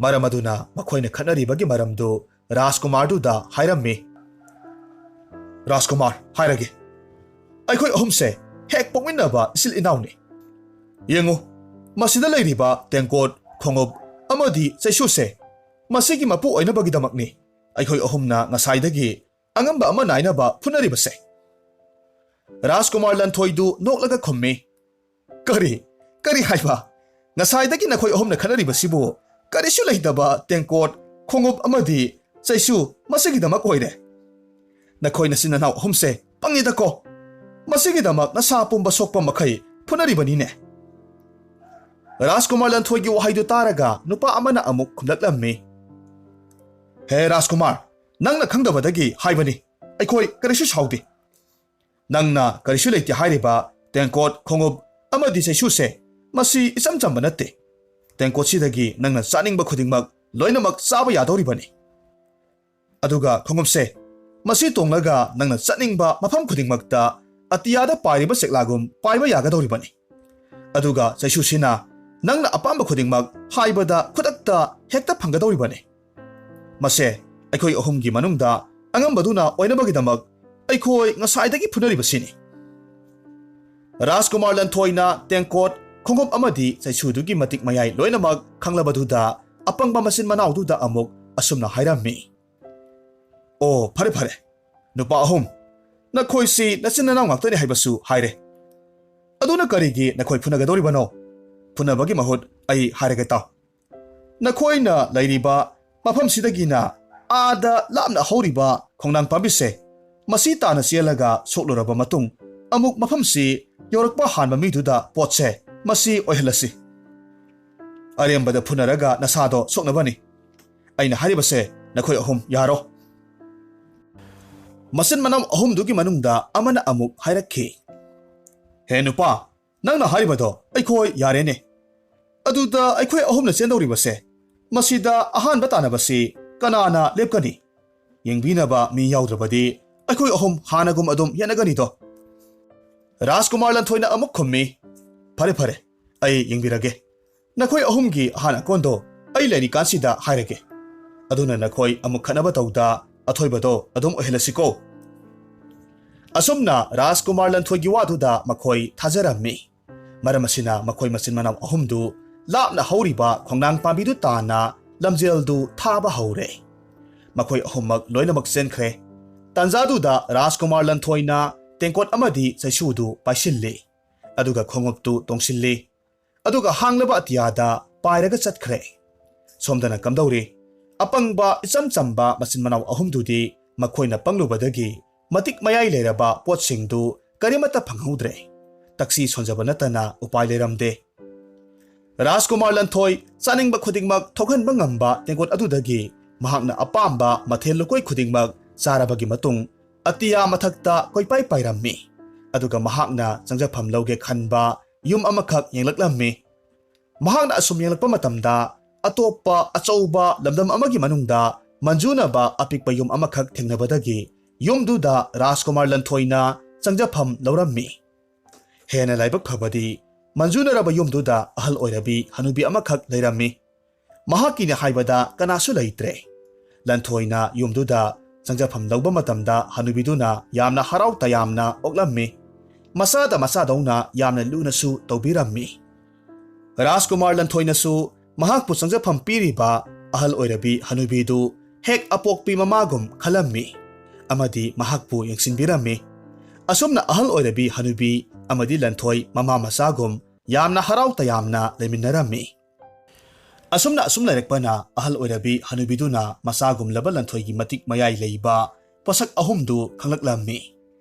ꯃꯔꯝ ꯑꯗꯨꯅ ꯃꯈꯣꯏꯅ ꯈꯠꯅꯔꯤꯕꯒꯤ ꯃꯔꯝꯗꯨ ꯔꯥꯖꯀꯨꯃꯥꯔꯗꯨꯗ ꯍꯥꯏꯔꯝꯃꯤ꯫ "ꯔꯥꯖꯀꯨꯃꯥꯔ, ꯍꯥꯏꯔꯒꯦ, ꯑꯩꯈꯣꯏ ꯑꯍꯨꯝꯁꯦ ꯍꯦꯛ ꯄꯣꯛꯃꯤꯟꯅꯕ ꯏꯆꯤꯜ ꯏꯅꯥꯎꯅꯤ꯫ ꯌꯦꯡꯉꯨ, ꯃꯁꯤꯗ ꯂꯩꯔꯤꯕ ꯇꯦꯡꯀꯣꯠ, ꯈꯣꯡꯎꯞ ꯑꯃꯗꯤ ꯆꯩꯁꯨꯁꯦ ꯃꯁꯤꯒꯤ ꯃꯄꯨ ꯑꯣꯏꯅꯕꯒꯤꯗꯃꯛꯅꯤ ꯑꯩꯈꯣꯏ ꯑꯍꯨꯝꯅ ꯉꯁꯥꯏꯗꯒꯤ ꯑꯉꯝꯕ ꯑꯃ ꯅꯥꯏꯅꯕ ꯐꯨꯅꯔꯤꯕꯁꯦ꯫" ꯔꯥꯖꯀꯨꯃꯥꯔ ꯂꯟꯊꯣꯏꯗꯨ ꯅꯣꯛꯂꯒ ꯈꯨꯝꯃꯤ, "ꯀꯔꯤ? ꯀꯔꯤ ꯍꯥꯏꯕ? ꯉꯁꯥꯏꯗꯒꯤ ꯅꯈꯣꯏ ꯑꯍꯨꯝꯅ ꯈꯠꯅꯔꯤꯕꯁꯤꯕꯨ ꯀꯔꯤꯁꯨ ꯂꯩꯇꯕ ꯇꯦꯡꯀꯣꯠ, ꯈꯣꯡꯎꯞ ꯑꯃꯗꯤ ꯆꯩꯁꯨ ꯃꯁꯤꯒꯤꯗꯃꯛ ꯑꯣꯏꯔꯦ꯫ ꯅꯈꯣꯏ ꯅꯆꯤꯟ ꯅꯅꯥꯎ ꯑꯍꯨꯝꯁꯦ ꯄꯪꯉꯤꯗꯀꯣ꯫ ꯃꯁꯤꯒꯤꯗꯃꯛ ꯅꯁꯥ ꯄꯨꯝꯕ ꯁꯣꯛꯄ ꯃꯈꯩ ꯐꯨꯅꯔꯤꯕꯅꯤꯅꯦ꯫ ꯔꯥꯖꯀꯨꯃꯥꯔ ꯂꯟꯊꯣꯏꯒꯤ ꯋꯥꯍꯩꯗꯨ ꯇꯥꯔꯒ ꯅꯨꯄꯥ ꯑꯃꯅ ꯑꯃꯨꯛ ꯈꯨꯝꯂꯛꯂꯝꯃꯤ, "ꯍꯦ ꯔꯥꯖꯀꯨꯃꯥꯔ, ꯅꯪꯅ ꯈꯪꯗꯕꯗꯒꯤ ꯍꯥꯏꯕꯅꯤ꯫ ꯑꯩꯈꯣꯏ ꯀꯔꯤꯁꯨ ꯁꯥꯎꯗꯦ꯫ ꯅꯪꯅ ꯀꯔꯤꯁꯨ ꯂꯩꯇꯦ ꯍꯥꯏꯔꯤꯕ ꯇꯦꯡꯀꯣꯠ, ꯈꯣꯡꯎꯞ ꯑꯃꯗꯤ ꯆꯩꯁꯨꯁꯦ, ꯃꯁꯤ ꯏꯆꯝ ꯆꯝꯕ ꯅꯠꯇꯦ꯫ ꯇꯦꯡꯀꯣꯠꯁꯤꯗꯒꯤ ꯅꯪꯅ ꯆꯥꯅꯤꯡꯕ ꯈꯨꯗꯤꯡꯃꯛ ꯂꯣꯏꯅꯃꯛ ꯆꯥꯕ ꯌꯥꯗꯧꯔꯤꯕꯅꯤ꯫ ꯑꯗꯨꯒ ꯈꯣꯡꯎꯞꯁꯦ, ꯃꯁꯤ ꯇꯣꯡꯂꯒ ꯅꯪꯅ ꯆꯠꯅꯤꯡꯕ ꯃꯐꯝ ꯈꯨꯗꯤꯡꯃꯛꯇ ꯑꯇꯤꯌꯥꯗ ꯄꯥꯏꯔꯤꯕ ꯆꯦꯛꯂꯥꯒꯨꯝ ꯄꯥꯏꯕ ꯌꯥꯒꯗꯧꯔꯤꯕꯅꯤ꯫ ꯑꯗꯨꯒ ꯆꯩꯁꯨꯁꯤꯅ ꯅꯪꯅ ꯑꯄꯥꯝꯕ ꯈꯨꯗꯤꯡꯃꯛ ꯍꯥꯏꯕꯗ ꯈꯨꯗꯛꯇ ꯍꯦꯛꯇ ꯐꯪꯒꯗꯧꯔꯤꯕꯅꯤ꯫ ꯃꯁꯦ ꯑꯩꯈꯣꯏ ꯑꯍꯨꯝꯒꯤ ꯃꯅꯨꯡꯗ ꯑꯉꯝꯕꯗꯨꯅ ꯑꯣꯏꯅꯕꯒꯤꯗꯃꯛ ꯑꯩꯈꯣꯏ ꯉꯁꯥꯏꯗꯒꯤ ꯐꯨꯅꯔꯤꯕꯁꯤꯅꯤ꯫" ꯔꯥꯖꯀꯨꯃꯥꯔ ꯂꯟꯊꯣꯏꯅ ꯇꯦꯡꯀꯣꯠ, ꯈꯣꯡꯎꯞ ꯑꯃꯗꯤ ꯆꯩꯁꯨꯗꯨꯒꯤ ꯃꯇꯤꯛ ꯃꯌꯥꯏ ꯂꯣꯏꯅꯃꯛ ꯈꯪꯂꯕꯗꯨꯗ ꯑꯄꯪꯕ ꯃꯆꯤꯟ ꯃꯅꯥꯎꯗꯨꯗ ꯑꯃꯨꯛ ꯑꯁꯨꯝꯅ ꯍꯥꯏꯔꯝꯃꯤ, "ꯑꯣ, ꯐꯔꯦ ꯐꯔꯦ, ꯅꯨꯄꯥ ꯑꯍꯨꯝ, ꯅꯈꯣꯏꯁꯤ ꯅꯆꯤꯟ ꯅꯅꯥꯎ ꯉꯥꯛꯇꯅꯤ ꯍꯥꯏꯕꯁꯨ ꯍꯥꯏꯔꯦ꯫ ꯑꯗꯨꯅ ꯀꯔꯤꯒꯤ ꯅꯈꯣꯏ ꯐꯨꯅꯒꯗꯧꯔꯤꯕꯅꯣ? ꯐꯨꯅꯕꯒꯤ ꯃꯍꯨꯠ ꯑꯩ ꯍꯥꯏꯔꯒꯦ ꯇꯥꯎ꯫ ꯅꯈꯣꯏꯅ ꯂꯩꯔꯤꯕ ꯃꯐꯝꯁꯤꯗꯒꯤꯅ ꯑꯥꯗ ꯂꯥꯞꯅ ꯍꯧꯔꯤꯕ ꯈꯣꯡꯅꯥꯡ ꯄꯥꯝꯕꯤꯁꯦ, ꯃꯁꯤ ꯇꯥꯅ ꯆꯦꯜꯂꯒ ꯁꯣꯛꯂꯨꯔꯕ ꯃꯇꯨꯡ ꯑꯃꯨꯛ ꯃꯐꯝꯁꯤ ꯌꯧꯔꯛꯄ ꯍꯥꯟꯕ ꯃꯤꯗꯨꯗ ꯄꯣꯠꯁꯦ ꯃꯁꯤ ꯑꯣꯏꯍꯜꯂꯁꯤ꯫ ꯑꯔꯦꯝꯕꯗ ꯐꯨꯅꯔꯒ ꯅꯁꯥꯗꯣ ꯁꯣꯛꯅꯕꯅꯤ꯫ ꯑꯩꯅ ꯍꯥꯏꯔꯤꯕꯁꯦ ꯅꯈꯣꯏ ꯑꯍꯨꯝ ꯌꯥꯔꯣ꯫" ꯃꯆꯤꯟ ꯃꯅꯥꯎ ꯑꯍꯨꯝꯗꯨꯒꯤ ꯃꯅꯨꯡꯗ ꯑꯃꯅ ꯑꯃꯨꯛ ꯍꯥꯏꯔꯛꯈꯤ, "ꯍꯦ ꯅꯨꯄꯥ, ꯅꯪꯅ ꯍꯥꯏꯔꯤꯕꯗꯣ ꯑꯩꯈꯣꯏ ꯌꯥꯔꯦꯅꯦ꯫ ꯑꯗꯨꯗ ꯑꯩꯈꯣꯏ ꯑꯍꯨꯝꯅ ꯆꯦꯟꯗꯧꯔꯤꯕꯁꯦ, ꯃꯁꯤꯗ ꯑꯍꯥꯟꯕ ꯇꯥꯟꯅꯕꯁꯤ ꯀꯅꯥꯅ ꯂꯦꯞꯀꯅꯤ? ꯌꯦꯡꯕꯤꯅꯕ ꯃꯤ ꯌꯥꯎꯗ꯭ꯔꯕꯗꯤ ꯑꯩꯈꯣꯏ ꯑꯍꯨꯝ ꯍꯥꯟꯅꯒꯨꯝ ꯑꯗꯨꯝ ꯌꯦꯠꯅꯒꯅꯤꯗꯣ꯫" ꯔꯥꯖꯀꯨꯃꯥꯔ ꯂꯟꯊꯣꯏꯅ ꯑꯃꯨꯛ ꯈꯨꯝꯃꯤ, "ꯐꯔꯦ ꯐꯔꯦ, ꯑꯩ ꯌꯦꯡꯕꯤꯔꯒꯦ꯫ ꯅꯈꯣꯏ ꯑꯍꯨꯝꯒꯤ ꯑꯍꯥꯟ ꯑꯀꯣꯟꯗꯣ ꯑꯩ ꯂꯩꯔꯤꯀꯥꯟꯁꯤꯗ ꯍꯥꯏꯔꯒꯦ꯫ ꯑꯗꯨꯅ ꯅꯈꯣꯏ ꯑꯃꯨꯛ ꯈꯠꯅꯕ ꯇꯧꯗ ꯑꯊꯣꯏꯕꯗꯣ ꯑꯗꯨꯝ ꯑꯣꯏꯍꯜꯂꯁꯤꯀꯣ꯫" ꯑꯁꯨꯝꯅ ꯔꯥꯖꯀꯨꯃꯥꯔ ꯂꯟꯊꯣꯏꯒꯤ ꯋꯥꯗꯨꯗ ꯃꯈꯣꯏ ꯊꯥꯖꯔꯝꯃꯤ꯫ ꯃꯔꯝ ꯑꯁꯤꯅ ꯃꯈꯣꯏ ꯃꯆꯤꯟ ꯃꯅꯥꯎ ꯑꯍꯨꯝꯗꯨ ꯂꯥꯞꯅ ꯍꯧꯔꯤꯕ ꯈꯣꯡꯅꯥꯡ ꯄꯥꯝꯕꯤꯗꯨ ꯇꯥꯟꯅ ꯂꯝꯖꯦꯜꯗꯨ ꯊꯥꯕ ꯍꯧꯔꯦ꯫ ꯃꯈꯣꯏ ꯑꯍꯨꯝꯃꯛ ꯂꯣꯏꯅꯃꯛ ꯆꯦꯟꯈ꯭ꯔꯦ꯫ ꯇꯥꯟꯖꯥꯗꯨꯗ ꯔꯥꯖꯀꯨꯃꯥꯔ ꯂꯟꯊꯣꯏꯅ ꯇꯦꯡꯀꯣꯠ ꯑꯃꯗꯤ ꯆꯩꯁꯨꯗꯨ ꯄꯥꯏꯁꯤꯜꯂꯤ, ꯑꯗꯨꯒ ꯈꯣꯡꯎꯞꯇꯨ ꯇꯣꯡꯁꯤꯜꯂꯤ꯫ ꯑꯗꯨꯒ ꯍꯥꯡꯂꯕ ꯑꯇꯤꯌꯥꯗ ꯄꯥꯏꯔꯒ ꯆꯠꯈ꯭ꯔꯦ꯫ ꯁꯣꯝꯗꯅ ꯀꯝꯗꯧꯔꯤ? ꯑꯄꯪꯕ ꯏꯆꯝ ꯆꯝꯕ ꯃꯆꯤꯟ ꯃꯅꯥꯎ ꯑꯍꯨꯝꯗꯨꯗꯤ ꯃꯈꯣꯏꯅ ꯄꯪꯂꯨꯕꯗꯒꯤ ꯃꯇꯤꯛ ꯃꯌꯥꯏ ꯂꯩꯔꯕ ꯄꯣꯠꯁꯤꯡꯗꯨ ꯀꯔꯤꯃꯠꯇ ꯐꯪꯍꯧꯗ꯭ꯔꯦ꯫ ꯇꯛꯁꯤ ꯁꯣꯟꯖꯕ ꯅꯠꯇꯅ ꯎꯄꯥꯏ ꯂꯩꯔꯝꯗꯦ꯫ ꯔꯥꯖꯀꯨꯃꯥꯔ ꯂꯟꯊꯣꯏ ꯆꯥꯅꯤꯡꯕ ꯈꯨꯗꯤꯡꯃꯛ ꯊꯣꯛꯍꯟꯕ ꯉꯝꯕ ꯇꯦꯡꯀꯣꯠ ꯑꯗꯨꯗꯒꯤ ꯃꯍꯥꯛꯅ ꯑꯄꯥꯝꯕ ꯃꯊꯦꯜ ꯂꯨꯀꯣꯏ ꯈꯨꯗꯤꯡꯃꯛ ꯆꯥꯔꯕꯒꯤ ꯃꯇꯨꯡ ꯑꯇꯤꯌꯥ ꯃꯊꯛꯇ ꯀꯣꯏꯄꯥꯏ ꯄꯥꯏꯔꯝꯃꯤ꯫ ꯑꯗꯨꯒ ꯃꯍꯥꯛꯅ ꯆꯪꯖꯐꯝ ꯂꯧꯒꯦ ꯈꯟꯕ ꯌꯨꯝ ꯑꯃꯈꯛ ꯌꯦꯡꯂꯛꯂꯝꯃꯤ꯫ ꯃꯍꯥꯛꯅ ꯑꯁꯨꯝ ꯌꯦꯡꯂꯛꯄ ꯃꯇꯝꯗ ꯑꯇꯣꯞꯄ ꯑꯆꯧꯕ ꯂꯝꯗꯝ ꯑꯃꯒꯤ ꯃꯅꯨꯡꯗ ꯃꯟꯖꯨꯅꯕ ꯑꯄꯤꯛꯄ ꯌꯨꯝ ꯑꯃꯈꯛ ꯊꯦꯡꯅꯕꯗꯒꯤ ꯌꯨꯝꯗꯨꯗ ꯔꯥꯖꯀꯨꯃꯥꯔ ꯂꯟꯊꯣꯏꯅ ꯆꯪꯖꯐꯝ ꯂꯧꯔꯝꯃꯤ꯫ ꯍꯦꯟꯅ ꯂꯥꯏꯕꯛ ꯐꯕꯗꯤ ꯃꯟꯖꯨꯅꯔꯕ ꯌꯨꯝꯗꯨꯗ ꯑꯍꯜ ꯑꯣꯏꯔꯕꯤ ꯍꯅꯨꯕꯤ ꯑꯃꯈꯛ ꯂꯩꯔꯝꯃꯤ꯫ ꯃꯍꯥꯛꯀꯤꯅꯤ ꯍꯥꯏꯕꯗ ꯀꯅꯥꯁꯨ ꯂꯩꯇ꯭ꯔꯦ꯫ ꯂꯟꯊꯣꯏꯅ ꯌꯨꯝꯗꯨꯗ ꯆꯪꯖꯐꯝ ꯂꯧꯕ ꯃꯇꯝꯗ ꯍꯅꯨꯕꯤꯗꯨꯅ ꯌꯥꯝꯅ ꯍꯔꯥꯎ ꯇꯌꯥꯝꯅ ꯑꯣꯛꯂꯝꯃꯤ꯫ ꯃꯆꯥꯗ ꯃꯆꯥꯗꯧꯅ ꯌꯥꯝꯅ ꯂꯨꯅꯁꯨ ꯇꯧꯕꯤꯔꯝꯃꯤ꯫ ꯔꯥꯖꯀꯨꯃꯥꯔ ꯂꯟꯊꯣꯏꯅꯁꯨ ꯃꯍꯥꯛꯄꯨ ꯆꯪꯖꯐꯝ ꯄꯤꯔꯤꯕ ꯑꯍꯜ ꯑꯣꯏꯔꯕꯤ ꯍꯅꯨꯕꯤꯗꯨ ꯍꯦꯛ ꯑꯄꯣꯛꯄꯤ ꯃꯃꯥꯒꯨꯝ ꯈꯜꯂꯝꯃꯤ ꯑꯃꯗꯤ ꯃꯍꯥꯛꯄꯨ ꯌꯦꯡꯁꯤꯟꯕꯤꯔꯝꯃꯤ꯫ ꯑꯁꯨꯝꯅ ꯑꯍꯜ ꯑꯣꯏꯔꯕꯤ ꯍꯅꯨꯕꯤ ꯑꯃꯗꯤ ꯂꯟꯊꯣꯏ ꯃꯃꯥ ꯃꯆꯥꯒꯨꯝ ꯌꯥꯝꯅ ꯍꯔꯥꯎ ꯇꯌꯥꯝꯅ ꯂꯩꯃꯤꯟꯅꯔꯝꯃꯤ꯫ ꯑꯁꯨꯝꯅ ꯑꯁꯨꯝ ꯂꯩꯔꯛꯄꯅ ꯑꯍꯜ ꯑꯣꯏꯔꯕꯤ ꯍꯅꯨꯕꯤꯗꯨꯅ ꯃꯆꯥꯒꯨꯝꯂꯕ ꯂꯟꯊꯣꯏꯒꯤ ꯃꯇꯤꯛ ꯃꯌꯥꯏ ꯂꯩꯕ ꯄꯣꯠꯁꯛ ꯑꯍꯨꯝꯗꯨ ꯈꯪꯂꯛꯂꯝꯃꯤ꯫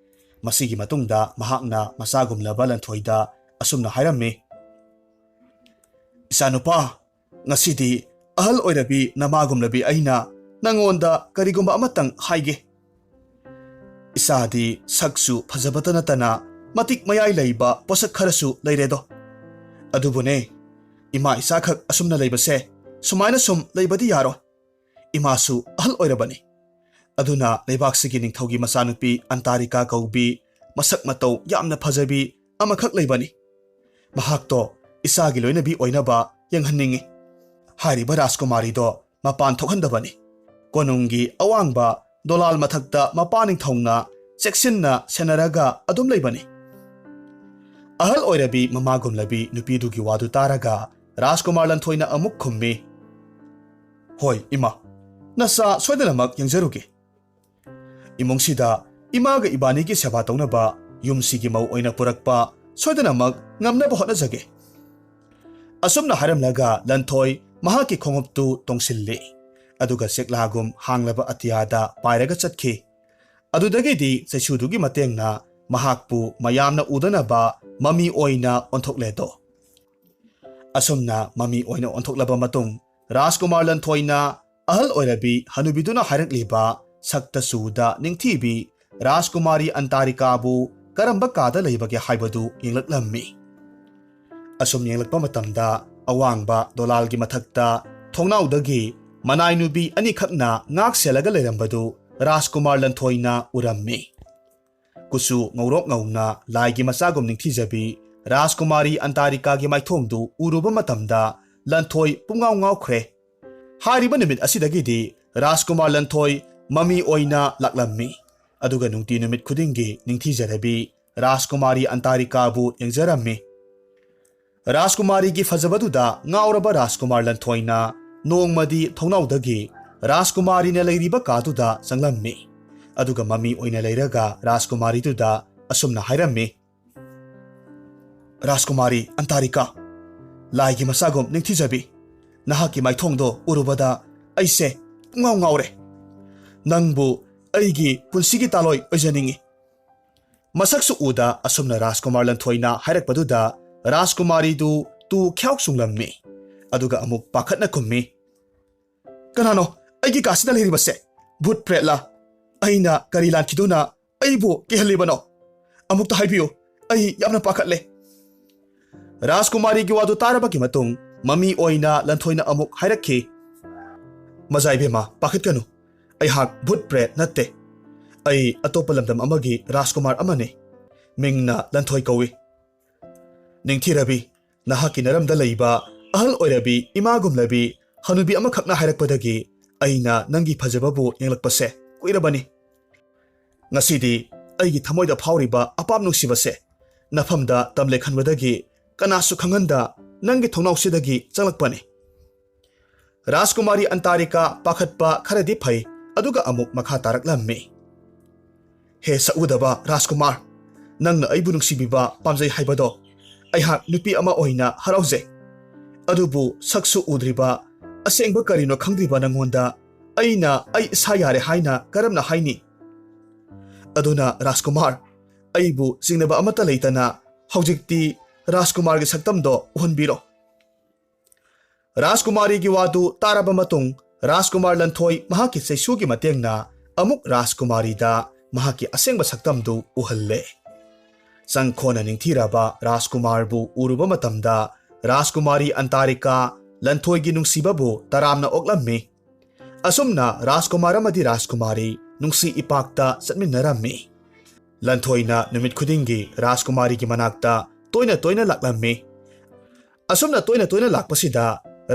ꯃꯁꯤꯒꯤ ꯃꯇꯨꯡꯗ ꯃꯍꯥꯛꯅ ꯃꯆꯥꯒꯨꯝꯂꯕ ꯂꯟꯊꯣꯏꯗ ꯑꯁꯨꯝꯅ ꯍꯥꯏꯔꯝꯃꯤ, "ꯏꯆꯥꯅꯨꯄꯥ, ꯉꯁꯤꯗꯤ ꯑꯍꯜ ꯑꯣꯏꯔꯕꯤ ꯅꯃꯥꯒꯨꯝꯂꯕꯤ ꯑꯩꯅ ꯅꯉꯣꯟꯗ ꯀꯔꯤꯒꯨꯝꯕ ꯑꯃꯇꯪ ꯍꯥꯏꯒꯦ꯫ ꯏꯆꯥꯗꯤ ꯁꯛꯁꯨ ꯐꯖꯕꯇ ꯅꯠꯇꯅ ꯃꯇꯤꯛ ꯃꯌꯥꯏ ꯂꯩꯕ ꯄꯣꯠꯁꯛ ꯈꯔꯁꯨ ꯂꯩꯔꯦꯗꯣ꯫ ꯑꯗꯨꯕꯨꯅꯦ, ꯏꯃꯥ ꯏꯆꯥꯈꯛ ꯑꯁꯨꯝꯅ ꯂꯩꯕꯁꯦ ꯁꯨꯃꯥꯏꯅ ꯁꯨꯝ ꯂꯩꯕꯗꯤ ꯌꯥꯔꯣꯏ꯫ ꯏꯃꯥꯁꯨ ꯑꯍꯜ ꯑꯣꯏꯔꯕꯅꯤ꯫ ꯑꯗꯨꯅ ꯂꯩꯕꯥꯛꯁꯤꯒꯤ ꯅꯤꯡꯊꯧꯒꯤ ꯃꯆꯥꯅꯨꯄꯤ ꯑꯟꯇꯥꯔꯤꯀꯥ ꯀꯧꯕꯤ ꯃꯁꯛ ꯃꯇꯧ ꯌꯥꯝꯅ ꯐꯖꯕꯤ ꯑꯃꯈꯛ ꯂꯩꯕꯅꯤ꯫ ꯃꯍꯥꯛꯇꯣ ꯏꯆꯥꯒꯤ ꯂꯣꯏꯅꯕꯤ ꯑꯣꯏꯅꯕ ꯌꯦꯡꯍꯟꯅꯤꯡꯏ꯫ ꯍꯥꯏꯔꯤꯕ ꯔꯥꯖꯀꯨꯃꯥꯔꯤꯗꯣ ꯃꯄꯥꯟ ꯊꯣꯛꯍꯟꯗꯕꯅꯤ꯫ ꯀꯣꯅꯨꯡꯒꯤ ꯑꯋꯥꯡꯕ ꯗꯣꯂꯥꯜ ꯃꯊꯛꯇ ꯃꯄꯥ ꯅꯤꯡꯊꯧꯅ ꯆꯦꯛꯁꯤꯟꯅ ꯁꯦꯟꯅꯔꯒ ꯑꯗꯨꯝ ꯂꯩꯕꯅꯤ꯫" ꯑꯍꯜ ꯑꯣꯏꯔꯕꯤ ꯃꯃꯥꯒꯨꯝꯂꯕꯤ ꯅꯨꯄꯤꯗꯨꯒꯤ ꯋꯥꯗꯨ ꯇꯥꯔꯒ ꯔꯥꯖꯀꯨꯃꯥꯔ ꯂꯟꯊꯣꯏꯅ ꯑꯃꯨꯛ ꯈꯨꯝꯃꯤ, "ꯍꯣꯏ ꯏꯃꯥ, ꯅꯆꯥ ꯁꯣꯏꯗꯅꯃꯛ ꯌꯦꯡꯖꯔꯨꯒꯦ꯫ ꯏꯃꯨꯡꯁꯤꯗ ꯏꯃꯥꯒ ꯏꯕꯥꯅꯤꯒꯤ ꯁꯦꯕꯥ ꯇꯧꯅꯕ ꯌꯨꯝꯁꯤꯒꯤ ꯃꯧ ꯑꯣꯏꯅ ꯄꯨꯔꯛꯄ ꯁꯣꯏꯗꯅꯃꯛ ꯉꯝꯅꯕ ꯍꯣꯠꯅꯖꯒꯦ꯫" ꯑꯁꯨꯝꯅ ꯍꯥꯏꯔꯝꯂꯒ ꯂꯟꯊꯣꯏ ꯃꯍꯥꯛꯀꯤ ꯈꯣꯡꯎꯞꯇꯨ ꯇꯣꯡꯁꯤꯜꯂꯤ꯫ ꯑꯗꯨꯒ ꯆꯦꯛꯂꯥꯒꯨꯝ ꯍꯥꯡꯂꯕ ꯑꯇꯤꯌꯥꯗ ꯄꯥꯏꯔꯒ ꯆꯠꯈꯤ꯫ ꯑꯗꯨꯗꯒꯤꯗꯤ ꯆꯩꯁꯨꯗꯨꯒꯤ ꯃꯇꯦꯡꯅ ꯃꯍꯥꯛꯄꯨ ꯃꯌꯥꯝꯅ ꯎꯗꯅꯕ ꯃꯃꯤ ꯑꯣꯏꯅ ꯑꯣꯟꯊꯣꯛꯂꯦꯗꯣ꯫ ꯑꯁꯨꯝꯅ ꯃꯃꯤ ꯑꯣꯏꯅ ꯑꯣꯟꯊꯣꯛꯂꯕ ꯃꯇꯨꯡ, ꯔꯥꯖꯀꯨꯃꯥꯔ ꯂꯟꯊꯣꯏꯅ ꯑꯍꯜ ꯑꯣꯏꯔꯕꯤ ꯍꯅꯨꯕꯤꯗꯨꯅ ꯍꯥꯏꯔꯛꯂꯤꯕ ꯁꯛꯇ ꯆꯨꯗ ꯅꯤꯡꯊꯤꯕꯤ ꯔꯥꯖꯀꯨꯃꯥꯔꯤ ꯑꯟꯇꯥꯔꯤꯀꯥꯕꯨ ꯀꯔꯝꯕ ꯀꯥꯗ ꯂꯩꯕꯒꯦ ꯍꯥꯏꯕꯗꯨ ꯌꯦꯡꯂꯛꯂꯝꯃꯤ꯫ ꯑꯁꯨꯝ ꯌꯦꯡꯂꯛꯄ ꯃꯇꯝꯗ, ꯑꯋꯥꯡꯕ ꯗꯣꯂꯥꯜꯒꯤ ꯃꯊꯛꯇ ꯊꯣꯡꯅꯥꯎꯗꯒꯤ ꯃꯅꯥꯏ ꯅꯨꯄꯤ ꯑꯅꯤꯈꯛꯅ ꯉꯥꯛ ꯁꯦꯜꯂꯒ ꯂꯩꯔꯝꯕꯗꯨ ꯔꯥꯖꯀꯨꯃꯥꯔ ꯂꯟꯊꯣꯏꯅ ꯎꯔꯝꯃꯤ꯫ ꯀꯨꯆꯨ ꯉꯧꯔꯣꯛ ꯉꯧꯅ ꯂꯥꯏꯒꯤ ꯃꯆꯥꯒꯨꯝ ꯅꯤꯡꯊꯤꯖꯕꯤ ꯔꯥꯖꯀꯨꯃꯥꯔꯤ ꯑꯟꯇꯥꯔꯤꯀꯥꯒꯤ ꯃꯥꯏꯊꯣꯡꯗꯨ ꯎꯔꯨꯕ ꯃꯇꯝꯗ ꯂꯟꯊꯣꯏ ꯄꯨꯡꯉꯥꯎ ꯉꯥꯎꯈ꯭ꯔꯦ꯫ ꯍꯥꯏꯔꯤꯕ ꯅꯨꯃꯤꯠ ꯑꯁꯤꯗꯒꯤꯗꯤ ꯔꯥꯖꯀꯨꯃꯥꯔ ꯂꯟꯊꯣꯏ ꯃꯃꯤ ꯑꯣꯏꯅ ꯂꯥꯛꯂꯝꯃꯤ꯫ ꯑꯗꯨꯒ ꯅꯨꯡꯇꯤ ꯅꯨꯃꯤꯠ ꯈꯨꯗꯤꯡꯒꯤ ꯅꯤꯡꯊꯤꯖꯔꯕꯤ ꯔꯥꯖꯀꯨꯃꯥꯔꯤ ꯑꯟꯇꯥꯔꯤꯀꯥꯕꯨ ꯌꯦꯡꯖꯔꯝꯃꯤ꯫ ꯔꯥꯖꯀꯨꯃꯥꯔꯤꯒꯤ ꯐꯖꯕꯗꯨꯗ ꯉꯥꯎꯔꯕ ꯔꯥꯖꯀꯨꯃꯥꯔ ꯂꯟꯊꯣꯏꯅ ꯅꯣꯡꯃꯗꯤ ꯊꯣꯡꯅꯥꯎꯗꯒꯤ ꯔꯥꯖꯀꯨꯃꯥꯔꯤꯅ ꯂꯩꯔꯤꯕ ꯀꯥꯗꯨꯗ ꯆꯪꯂꯝꯃꯤ꯫ ꯑꯗꯨꯒ ꯃꯃꯤ ꯑꯣꯏꯅ ꯂꯩꯔꯒ ꯔꯥꯖꯀꯨꯃꯥꯔꯤꯗꯨꯗ ꯑꯁꯨꯝꯅ ꯍꯥꯏꯔꯝꯃꯤ, "ꯔꯥꯖꯀꯨꯃꯥꯔꯤ ꯑꯟꯇꯥꯔꯤꯀꯥ, ꯂꯥꯏꯒꯤ ꯃꯆꯥꯒꯨꯝ ꯅꯤꯡꯊꯤꯖꯕꯤ, ꯅꯍꯥꯛꯀꯤ ꯃꯥꯏꯊꯣꯡꯗꯣ ꯎꯔꯨꯕꯗ ꯑꯩꯁꯦ ꯄꯨꯡꯉꯥꯎ ꯉꯥꯎꯔꯦ꯫ ꯅꯪꯕꯨ ꯑꯩꯒꯤ ꯄꯨꯟꯁꯤꯒꯤ ꯇꯥꯂꯣꯏ ꯑꯣꯏꯖꯅꯤꯡꯏ꯫" ꯃꯁꯛꯁꯨ ꯎꯗ ꯑꯁꯨꯝꯅ ꯔꯥꯖꯀꯨꯃꯥꯔ ꯂꯟꯊꯣꯏꯅ ꯍꯥꯏꯔꯛꯄꯗꯨꯗ ꯔꯥꯖꯀꯨꯃꯥꯔꯤꯗꯨ ꯇꯨ ꯈ꯭ꯌꯥꯎ ꯆꯨꯡꯂꯝꯃꯤ꯫ ꯑꯗꯨꯒ ꯑꯃꯨꯛ ꯄꯥꯈꯠꯅ ꯈꯨꯝꯃꯤ, "ꯀꯅꯥꯅꯣ ꯑꯩꯒꯤ ꯀꯥꯁꯤꯗ ꯂꯩꯔꯤꯕꯁꯦ? ꯚꯨꯠ ꯄ꯭ꯔꯦꯠꯂ? ꯑꯩꯅ ꯀꯔꯤ ꯂꯥꯟꯈꯤꯗꯨꯅ ꯑꯩꯕꯨ ꯀꯤꯍꯜꯂꯤꯕꯅꯣ? ꯑꯃꯨꯛꯇ ꯍꯥꯏꯕꯤꯌꯨ, ꯑꯩ ꯌꯥꯝꯅ ꯄꯥꯈꯠꯂꯦ꯫" ꯔꯥꯖꯀꯨꯃꯥꯔꯤꯒꯤ ꯋꯥꯗꯨ ꯇꯥꯔꯕꯒꯤ ꯃꯇꯨꯡ ꯃꯃꯤ ꯑꯣꯏꯅ ꯂꯟꯊꯣꯏꯅ ꯑꯃꯨꯛ ꯍꯥꯏꯔꯛꯈꯤ, "ꯃꯖꯥ ꯏꯕꯦꯝꯃ, ꯄꯥꯈꯠꯀꯅꯨ꯫ ꯑꯩꯍꯥꯛ ꯚꯨꯠ ꯄ꯭ꯔꯦꯠ ꯅꯠꯇꯦ꯫ ꯑꯩ ꯑꯇꯣꯞꯄ ꯂꯝꯗꯝ ꯑꯃꯒꯤ ꯔꯥꯖꯀꯨꯃꯥꯔ ꯑꯃꯅꯤ꯫ ꯃꯤꯡꯅ ꯂꯟꯊꯣꯏ ꯀꯧꯏ꯫ ꯅꯤꯡꯊꯤꯔꯕꯤ, ꯅꯍꯥꯛꯀꯤ ꯅꯔꯝꯗ ꯂꯩꯕ ꯑꯍꯜ ꯑꯣꯏꯔꯕꯤ ꯏꯃꯥꯒꯨꯝꯂꯕꯤ ꯍꯅꯨꯕꯤ ꯑꯃꯈꯛꯅ ꯍꯥꯏꯔꯛꯄꯗꯒꯤ ꯑꯩꯅ ꯅꯪꯒꯤ ꯐꯖꯕꯕꯨ ꯌꯦꯡꯂꯛꯄꯁꯦ ꯀꯨꯏꯔꯕꯅꯤ꯫ ꯉꯁꯤꯗꯤ ꯑꯩꯒꯤ ꯊꯃꯣꯏꯗ ꯐꯥꯎꯔꯤꯕ ꯑꯄꯥꯝ ꯅꯨꯡꯁꯤꯕꯁꯦ ꯅꯐꯝꯗ ꯇꯝꯂꯦ ꯈꯟꯕꯗꯒꯤ ꯀꯅꯥꯁꯨ ꯈꯪꯍꯟꯗ ꯅꯪꯒꯤ ꯊꯣꯡꯅꯥꯎꯁꯤꯗꯒꯤ ꯆꯪꯂꯛꯄꯅꯤ꯫" ꯔꯥꯖꯀꯨꯃꯥꯔꯤ ꯑꯟꯇꯥꯔꯤꯀꯥ ꯄꯥꯈꯠꯄ ꯈꯔꯗꯤ ꯐꯩ, ꯑꯗꯨꯒ ꯑꯃꯨꯛ ꯃꯈꯥ ꯇꯥꯔꯛꯂꯝꯃꯤ, "ꯍꯦ ꯁꯛꯎꯗꯕ ꯔꯥꯖꯀꯨꯃꯥꯔ, ꯅꯪꯅ ꯑꯩꯕꯨ ꯅꯨꯡꯁꯤꯕꯤꯕ ꯄꯥꯝꯖꯩ ꯍꯥꯏꯕꯗꯣ ꯑꯩꯍꯥꯛ ꯅꯨꯄꯤ ꯑꯃ ꯑꯣꯏꯅ ꯍꯔꯥꯎꯖꯩ꯫ ꯑꯗꯨꯕꯨ ꯁꯛꯁꯨ ꯎꯗ꯭ꯔꯤꯕ, ꯑꯁꯦꯡꯕ ꯀꯔꯤꯅꯣ ꯈꯪꯗ꯭ꯔꯤꯕ ꯅꯪꯉꯣꯟꯗ ꯑꯩꯅ ꯑꯩ ꯏꯁꯥ ꯌꯥꯔꯦ ꯍꯥꯏꯅ ꯀꯔꯝꯅ ꯍꯥꯏꯅꯤ? ꯑꯗꯨꯅ ꯔꯥꯖꯀꯨꯃꯥꯔ, ꯑꯩꯕꯨ ꯆꯤꯡꯅꯕ ꯑꯃꯠꯇ ꯂꯩꯇꯅ ꯍꯧꯖꯤꯛꯇꯤ ꯔꯥꯖꯀꯨꯃꯥꯔꯒꯤ ꯁꯛꯇꯝꯗꯣ ꯎꯍꯟꯕꯤꯔꯣ꯫ ꯔꯥꯖꯀꯨꯃꯥꯔꯤꯒꯤ ꯋꯥꯗꯨ ꯇꯥꯔꯕ ꯃꯇꯨꯡ, ꯔꯥꯖꯀꯨꯃꯥꯔ ꯂꯟꯊꯣꯏ ꯃꯍꯥꯛꯀꯤ ꯆꯩꯁꯨꯒꯤ ꯃꯇꯦꯡꯅ ꯑꯃꯨꯛ ꯔꯥꯖꯀꯨꯃꯥꯔꯤꯗ ꯃꯍꯥꯛꯀꯤ ꯑꯁꯦꯡꯕ ꯁꯛꯇꯝꯗꯨ ꯎꯍꯜꯂꯦ꯫ ꯆꯪꯈꯣꯟꯅ ꯅꯤꯡꯊꯤꯔꯕ ꯔꯥꯖꯀꯨꯃꯥꯔꯕꯨ ꯎꯔꯨꯕ ꯃꯇꯝꯗ ꯔꯥꯖꯀꯨꯃꯥꯔꯤ ꯑꯟꯇꯥꯔꯤꯀꯥ ꯂꯟꯊꯣꯏꯒꯤ ꯅꯨꯡꯁꯤꯕꯕꯨ ꯇꯔꯥꯝꯅ ꯑꯣꯛꯂꯝꯃꯤ꯫ ꯑꯁꯨꯝꯅ ꯔꯥꯖꯀꯨꯃꯥꯔ ꯑꯃꯗꯤ ꯔꯥꯖꯀꯨꯃꯥꯔꯤ ꯅꯨꯡꯁꯤ ꯏꯄꯥꯛꯇ ꯆꯠꯃꯤꯟꯅꯔꯝꯃꯤ꯫ ꯂꯟꯊꯣꯏꯅ ꯅꯨꯃꯤꯠ ꯈꯨꯗꯤꯡꯒꯤ ꯔꯥꯖꯀꯨꯃꯥꯔꯤꯒꯤ ꯃꯅꯥꯛꯇ ꯇꯣꯏꯅ ꯇꯣꯏꯅ ꯂꯥꯛꯂꯝꯃꯤ꯫ ꯑꯁꯨꯝꯅ ꯇꯣꯏꯅ ꯇꯣꯏꯅ ꯂꯥꯛꯄꯁꯤꯗ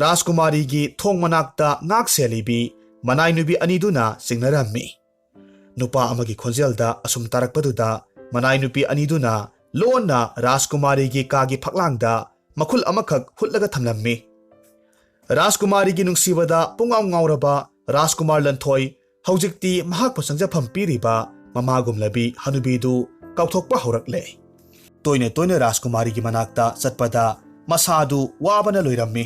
ꯔꯥꯖꯀꯨꯃꯥꯔꯤꯒꯤ ꯊꯣꯡ ꯃꯅꯥꯛꯇ ꯉꯥꯛ ꯁꯦꯜꯂꯤꯕꯤ ꯃꯅꯥꯏ ꯅꯨꯄꯤ ꯑꯅꯤꯗꯨꯅ ꯆꯤꯡꯅꯔꯝꯃꯤ꯫ ꯅꯨꯄꯥ ꯑꯃꯒꯤ ꯈꯣꯟꯖꯦꯜꯗ ꯑꯁꯨꯝ ꯇꯥꯔꯛꯄꯗꯨꯗ ꯃꯅꯥꯏ ꯅꯨꯄꯤ ꯑꯅꯤꯗꯨꯅ ꯂꯣꯟꯅ ꯔꯥꯖꯀꯨꯃꯥꯔꯤꯒꯤ ꯀꯥꯒꯤ ꯐꯛꯂꯥꯡꯗ ꯃꯈꯨꯜ ꯑꯃꯈꯛ ꯍꯨꯠꯂꯒ ꯊꯝꯂꯝꯃꯤ꯫ ꯔꯥꯖꯀꯨꯃꯥꯔꯤꯒꯤ ꯅꯨꯡꯁꯤꯕꯗ ꯄꯨꯡꯉꯥꯎ ꯉꯥꯎꯔꯕ ꯔꯥꯖꯀꯨꯃꯥꯔ ꯂꯟꯊꯣꯏ ꯍꯧꯖꯤꯛꯇꯤ ꯃꯍꯥꯛꯄꯨ ꯆꯪꯖꯐꯝ ꯄꯤꯔꯤꯕ ꯃꯃꯥꯒꯨꯝꯂꯕꯤ ꯍꯅꯨꯕꯤꯗꯨ ꯀꯥꯎꯊꯣꯛꯄ ꯍꯧꯔꯛꯂꯦ꯫ ꯇꯣꯏꯅ ꯇꯣꯏꯅ ꯔꯥꯖꯀꯨꯃꯥꯔꯤꯒꯤ ꯃꯅꯥꯛꯇ ꯆꯠꯄꯗ ꯃꯁꯥꯗꯨ ꯋꯥꯕꯅ ꯂꯣꯏꯔꯝꯃꯤ꯫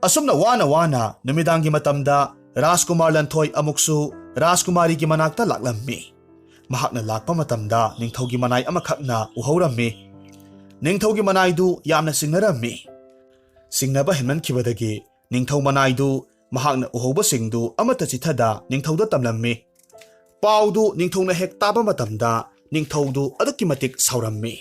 ꯑꯁꯨꯝꯅ ꯋꯥꯅ ꯋꯥꯅ ꯅꯨꯃꯤꯗꯥꯡꯒꯤ ꯃꯇꯝꯗ ꯔꯥꯖꯀꯨꯃꯥꯔ ꯂꯟꯊꯣꯏ ꯑꯃꯨꯛꯁꯨ ꯔꯥꯖꯀꯨꯃꯥꯔꯤꯒꯤ ꯃꯅꯥꯛꯇ ꯂꯥꯛꯂꯝꯃꯤ꯫ ꯃꯍꯥꯛꯅ ꯂꯥꯛꯄ ꯃꯇꯝꯗ ꯅꯤꯡꯊꯧꯒꯤ ꯃꯅꯥꯏ ꯑꯃꯈꯛꯅ ꯎꯍꯧꯔꯝꯃꯤ꯫ ꯅꯤꯡꯊꯧꯒꯤ ꯃꯅꯥꯏꯗꯨ ꯌꯥꯝꯅ ꯆꯤꯡꯅꯔꯝꯃꯤ꯫ ꯆꯤꯡꯅꯕ ꯍꯦꯟꯃꯟꯈꯤꯕꯗꯒꯤ ꯅꯤꯡꯊꯧ ꯃꯅꯥꯏꯗꯨ ꯃꯍꯥꯛꯅ ꯎꯍꯧꯕꯁꯤꯡꯗꯨ ꯑꯃꯠꯇ ꯆꯤꯊꯗ ꯅꯤꯡꯊꯧꯗ ꯇꯝꯂꯝꯃꯤ꯫ ꯄꯥꯎꯗꯨ ꯅꯤꯡꯊꯧꯅ ꯍꯦꯛ ꯇꯥꯕ ꯃꯇꯝꯗ ꯅꯤꯡꯊꯧꯗꯨ ꯑꯗꯨꯛꯀꯤ ꯃꯇꯤꯛ ꯁꯥꯎꯔꯝꯃꯤ꯫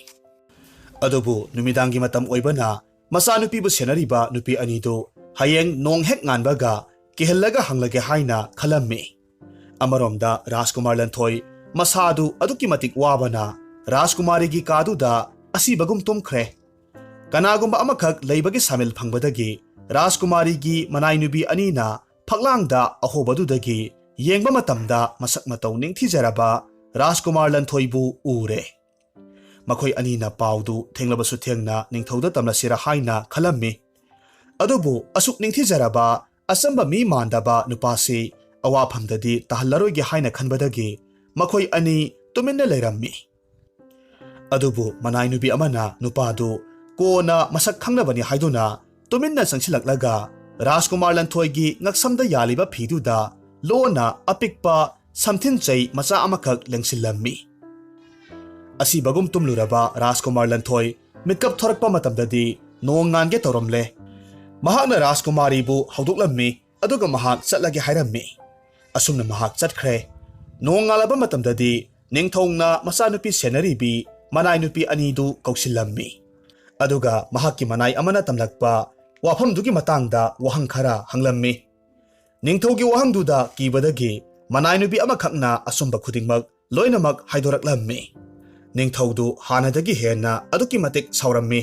ꯑꯗꯨꯕꯨ ꯅꯨꯃꯤꯗꯥꯡꯒꯤ ꯃꯇꯝ ꯑꯣꯏꯕꯅ ꯃꯆꯥꯅꯨꯄꯤꯕꯨ ꯁꯦꯟꯅꯔꯤꯕ ꯅꯨꯄꯤ ꯑꯅꯤꯗꯨ ꯍꯌꯦꯡ ꯅꯣꯡ ꯍꯦꯛ ꯉꯥꯟꯕꯒ ꯀꯤꯍꯜꯂꯒ ꯍꯪꯂꯒꯦ ꯍꯥꯏꯅ ꯈꯜꯂꯝꯃꯤ꯫ ꯑꯃꯔꯣꯝꯗ ꯔꯥꯖꯀꯨꯃꯥꯔ ꯂꯟꯊꯣꯏ ꯃꯁꯥꯗꯨ ꯑꯗꯨꯛꯀꯤ ꯃꯇꯤꯛ ꯋꯥꯕꯅ ꯔꯥꯖꯀꯨꯃꯥꯔꯤꯒꯤ ꯀꯥꯗꯨꯗ ꯑꯁꯤꯕꯒꯨꯝ ꯇꯨꯝꯈ꯭ꯔꯦ꯫ ꯀꯅꯥꯒꯨꯝꯕ ꯑꯃꯈꯛ ꯂꯩꯕꯒꯤ ꯁꯥꯃꯤꯜ ꯐꯪꯕꯗꯒꯤ ꯔꯥꯖꯀꯨꯃꯥꯔꯤꯒꯤ ꯃꯅꯥꯏ ꯅꯨꯄꯤ ꯑꯅꯤꯅ ꯐꯛꯂꯥꯡꯗ ꯑꯍꯣꯕꯗꯨꯗꯒꯤ ꯌꯦꯡꯕ ꯃꯇꯝꯗ ꯃꯁꯛ ꯃꯇꯧ ꯅꯤꯡꯊꯤꯖꯔꯕ ꯔꯥꯖꯀꯨꯃꯥꯔ ꯂꯟꯊꯣꯏꯕꯨ ꯎꯔꯦ꯫ ꯃꯈꯣꯏ ꯑꯅꯤꯅ ꯄꯥꯎꯗꯨ ꯊꯦꯡꯂꯕꯁꯨ ꯊꯦꯡꯅ ꯅꯤꯡꯊꯧꯗ ꯇꯝꯂꯁꯤꯔ ꯍꯥꯏꯅ ꯈꯜꯂꯝꯃꯤ꯫ ꯑꯗꯨꯕꯨ ꯑꯁꯨꯛ ꯅꯤꯡꯊꯤꯖꯔꯕ ꯑꯆꯝꯕ ꯃꯤ ꯃꯥꯟꯗꯕ ꯅꯨꯄꯥꯁꯤ ꯑꯋꯥꯐꯝꯗꯗꯤ ꯇꯥꯍꯜꯂꯔꯣꯏꯒꯦ ꯍꯥꯏꯅ ꯈꯟꯕꯗꯒꯤ ꯃꯈꯣꯏ ꯑꯅꯤ ꯇꯨꯃꯤꯟꯅ ꯂꯩꯔꯝꯃꯤ꯫ ꯑꯗꯨꯕꯨ ꯃꯅꯥꯏ ꯅꯨꯄꯤ ꯑꯃꯅ ꯅꯨꯄꯥꯗꯨ ꯀꯣꯟꯅ ꯃꯁꯛ ꯈꯪꯅꯕꯅꯤ ꯍꯥꯏꯗꯨꯅ ꯇꯨꯃꯤꯟꯅ ꯆꯪꯁꯤꯜꯂꯛꯂꯒ ꯔꯥꯖꯀꯨꯃꯥꯔ ꯂꯟꯊꯣꯏꯒꯤ ꯉꯛꯁꯝꯗ ꯌꯥꯜꯂꯤꯕ ꯐꯤꯗꯨꯗ ꯂꯣꯟꯅ ꯑꯄꯤꯛꯄ ꯁꯝꯊꯤꯟ ꯆꯩ ꯃꯆꯥ ꯑꯃꯈꯛ ꯂꯦꯡꯁꯤꯜꯂꯝꯃꯤ꯫ ꯑꯁꯤꯕꯒꯨꯝ ꯇꯨꯝꯂꯨꯔꯕ ꯔꯥꯖꯀꯨꯃꯥꯔ ꯂꯟꯊꯣꯏ ꯃꯤꯠꯀꯞ ꯊꯣꯔꯛꯄ ꯃꯇꯝꯗꯗꯤ ꯅꯣꯡ ꯉꯥꯟꯒꯦ ꯇꯧꯔꯝꯂꯦ꯫ ꯃꯍꯥꯛꯅ ꯔꯥꯖꯀꯨꯃꯥꯔꯤꯕꯨ ꯍꯧꯗꯣꯛꯂꯝꯃꯤ, ꯑꯗꯨꯒ ꯃꯍꯥꯛ ꯆꯠꯂꯒꯦ ꯍꯥꯏꯔꯝꯃꯤ꯫ ꯑꯁꯨꯝꯅ ꯃꯍꯥꯛ ꯆꯠꯈ꯭ꯔꯦ꯫ ꯅꯣꯡ ꯉꯥꯜꯂꯕ ꯃꯇꯝꯗꯗꯤ ꯅꯤꯡꯊꯧꯅ ꯃꯆꯥꯅꯨꯄꯤ ꯁꯦꯟꯅꯔꯤꯕꯤ ꯃꯅꯥꯏ ꯅꯨꯄꯤ ꯑꯅꯤꯗꯨ ꯀꯧꯁꯤꯜꯂꯝꯃꯤ꯫ ꯑꯗꯨꯒ ꯃꯍꯥꯛꯀꯤ ꯃꯅꯥꯏ ꯑꯃꯅ ꯇꯝꯂꯛꯄ ꯋꯥꯐꯝꯗꯨꯒꯤ ꯃꯇꯥꯡꯗ ꯋꯥꯍꯪ ꯈꯔ ꯍꯪꯂꯝꯃꯤ꯫ ꯅꯤꯡꯊꯧꯒꯤ ꯋꯥꯍꯪꯗꯨꯗ ꯀꯤꯕꯗꯒꯤ ꯃꯅꯥꯏ ꯅꯨꯄꯤ ꯑꯃꯈꯛꯅ ꯑꯆꯨꯝꯕ ꯈꯨꯗꯤꯡꯃꯛ ꯂꯣꯏꯅꯃꯛ ꯍꯥꯏꯗꯣꯔꯛꯂꯝꯃꯤ꯫ ꯅꯤꯡꯊꯧꯗꯨ ꯍꯥꯟꯅꯗꯒꯤ ꯍꯦꯟꯅ ꯑꯗꯨꯛꯀꯤ ꯃꯇꯤꯛ ꯁꯥꯎꯔꯝꯃꯤ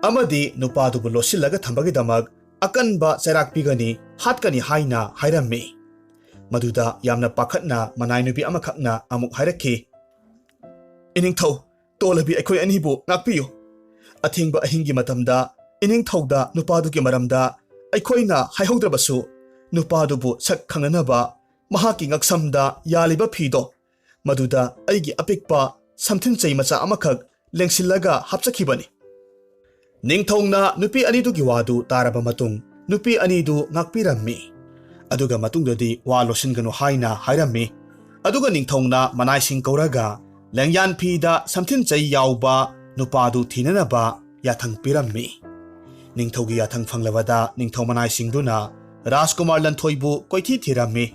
ꯑꯃꯗꯤ ꯅꯨꯄꯥꯗꯨꯕꯨ ꯂꯣꯠꯁꯤꯜꯂꯒ ꯊꯝꯕꯒꯤꯗꯃꯛ ꯑꯀꯟꯕ ꯆꯩꯔꯥꯛ ꯄꯤꯒꯅꯤ, ꯍꯥꯠꯀꯅꯤ ꯍꯥꯏꯅ ꯍꯥꯏꯔꯝꯃꯤ꯫ ꯃꯗꯨꯗ ꯌꯥꯝꯅ ꯄꯥꯈꯠꯅ ꯃꯅꯥꯏ ꯅꯨꯄꯤ ꯑꯃꯈꯛꯅ ꯑꯃꯨꯛ ꯍꯥꯏꯔꯛꯈꯤ, "ꯏꯅꯤꯡꯊꯧ, ꯇꯣꯜꯂꯕꯤ ꯑꯩꯈꯣꯏ ꯑꯅꯤꯕꯨ ꯉꯥꯛꯄꯤꯌꯨ꯫ ꯑꯊꯦꯡꯕ ꯑꯍꯤꯡꯒꯤ ꯃꯇꯝꯗ ꯏꯅꯤꯡꯊꯧꯗ ꯅꯨꯄꯥꯗꯨꯒꯤ ꯃꯔꯝꯗ ꯑꯩꯈꯣꯏꯅ ꯍꯥꯏꯍꯧꯗ꯭ꯔꯕꯁꯨ, ꯅꯨꯄꯥꯗꯨꯕꯨ ꯁꯛ ꯈꯪꯅꯅꯕ ꯃꯍꯥꯛꯀꯤ ꯉꯛꯁꯝꯗ ꯌꯥꯜꯂꯤꯕ ꯐꯤꯗꯣ, ꯃꯗꯨꯗ ꯑꯩꯒꯤ ꯑꯄꯤꯛꯄ ꯁꯝꯊꯤꯟ ꯆꯩ ꯃꯆꯥ ꯑꯃꯈꯛ ꯂꯦꯡꯁꯤꯜꯂꯒ ꯍꯥꯞꯆꯈꯤꯕꯅꯤ꯫" ꯅꯤꯡꯊꯧꯅ ꯅꯨꯄꯤ ꯑꯅꯤꯗꯨꯒꯤ ꯋꯥꯗꯨ ꯇꯥꯔꯕ ꯃꯇꯨꯡ, ꯅꯨꯄꯤ ꯑꯅꯤꯗꯨ ꯉꯥꯛꯄꯤꯔꯝꯃꯤ꯫ ꯑꯗꯨꯒ ꯃꯇꯨꯡꯗꯗꯤ ꯋꯥ ꯂꯣꯠꯁꯤꯟꯒꯅꯨ ꯍꯥꯏꯅ ꯍꯥꯏꯔꯝꯃꯤ꯫ ꯑꯗꯨꯒ ꯅꯤꯡꯊꯧꯅ ꯃꯅꯥꯏꯁꯤꯡ ꯀꯧꯔꯒ ꯂꯦꯡꯌꯥꯟ ꯐꯤꯗ ꯁꯝꯊꯤꯟ ꯆꯩ ꯌꯥꯎꯕ ꯅꯨꯄꯥꯗꯨ ꯊꯤꯅꯅꯕ ꯌꯥꯊꯪ ꯄꯤꯔꯝꯃꯤ꯫ ꯅꯤꯡꯊꯧꯒꯤ ꯌꯥꯊꯪ ꯐꯪꯂꯕꯗ ꯅꯤꯡꯊꯧ ꯃꯅꯥꯏꯁꯤꯡꯗꯨꯅ ꯔꯥꯖꯀꯨꯃꯥꯔ ꯂꯟꯊꯣꯏꯕꯨ ꯀꯣꯏꯊꯤ ꯊꯤꯔꯝꯃꯤ꯫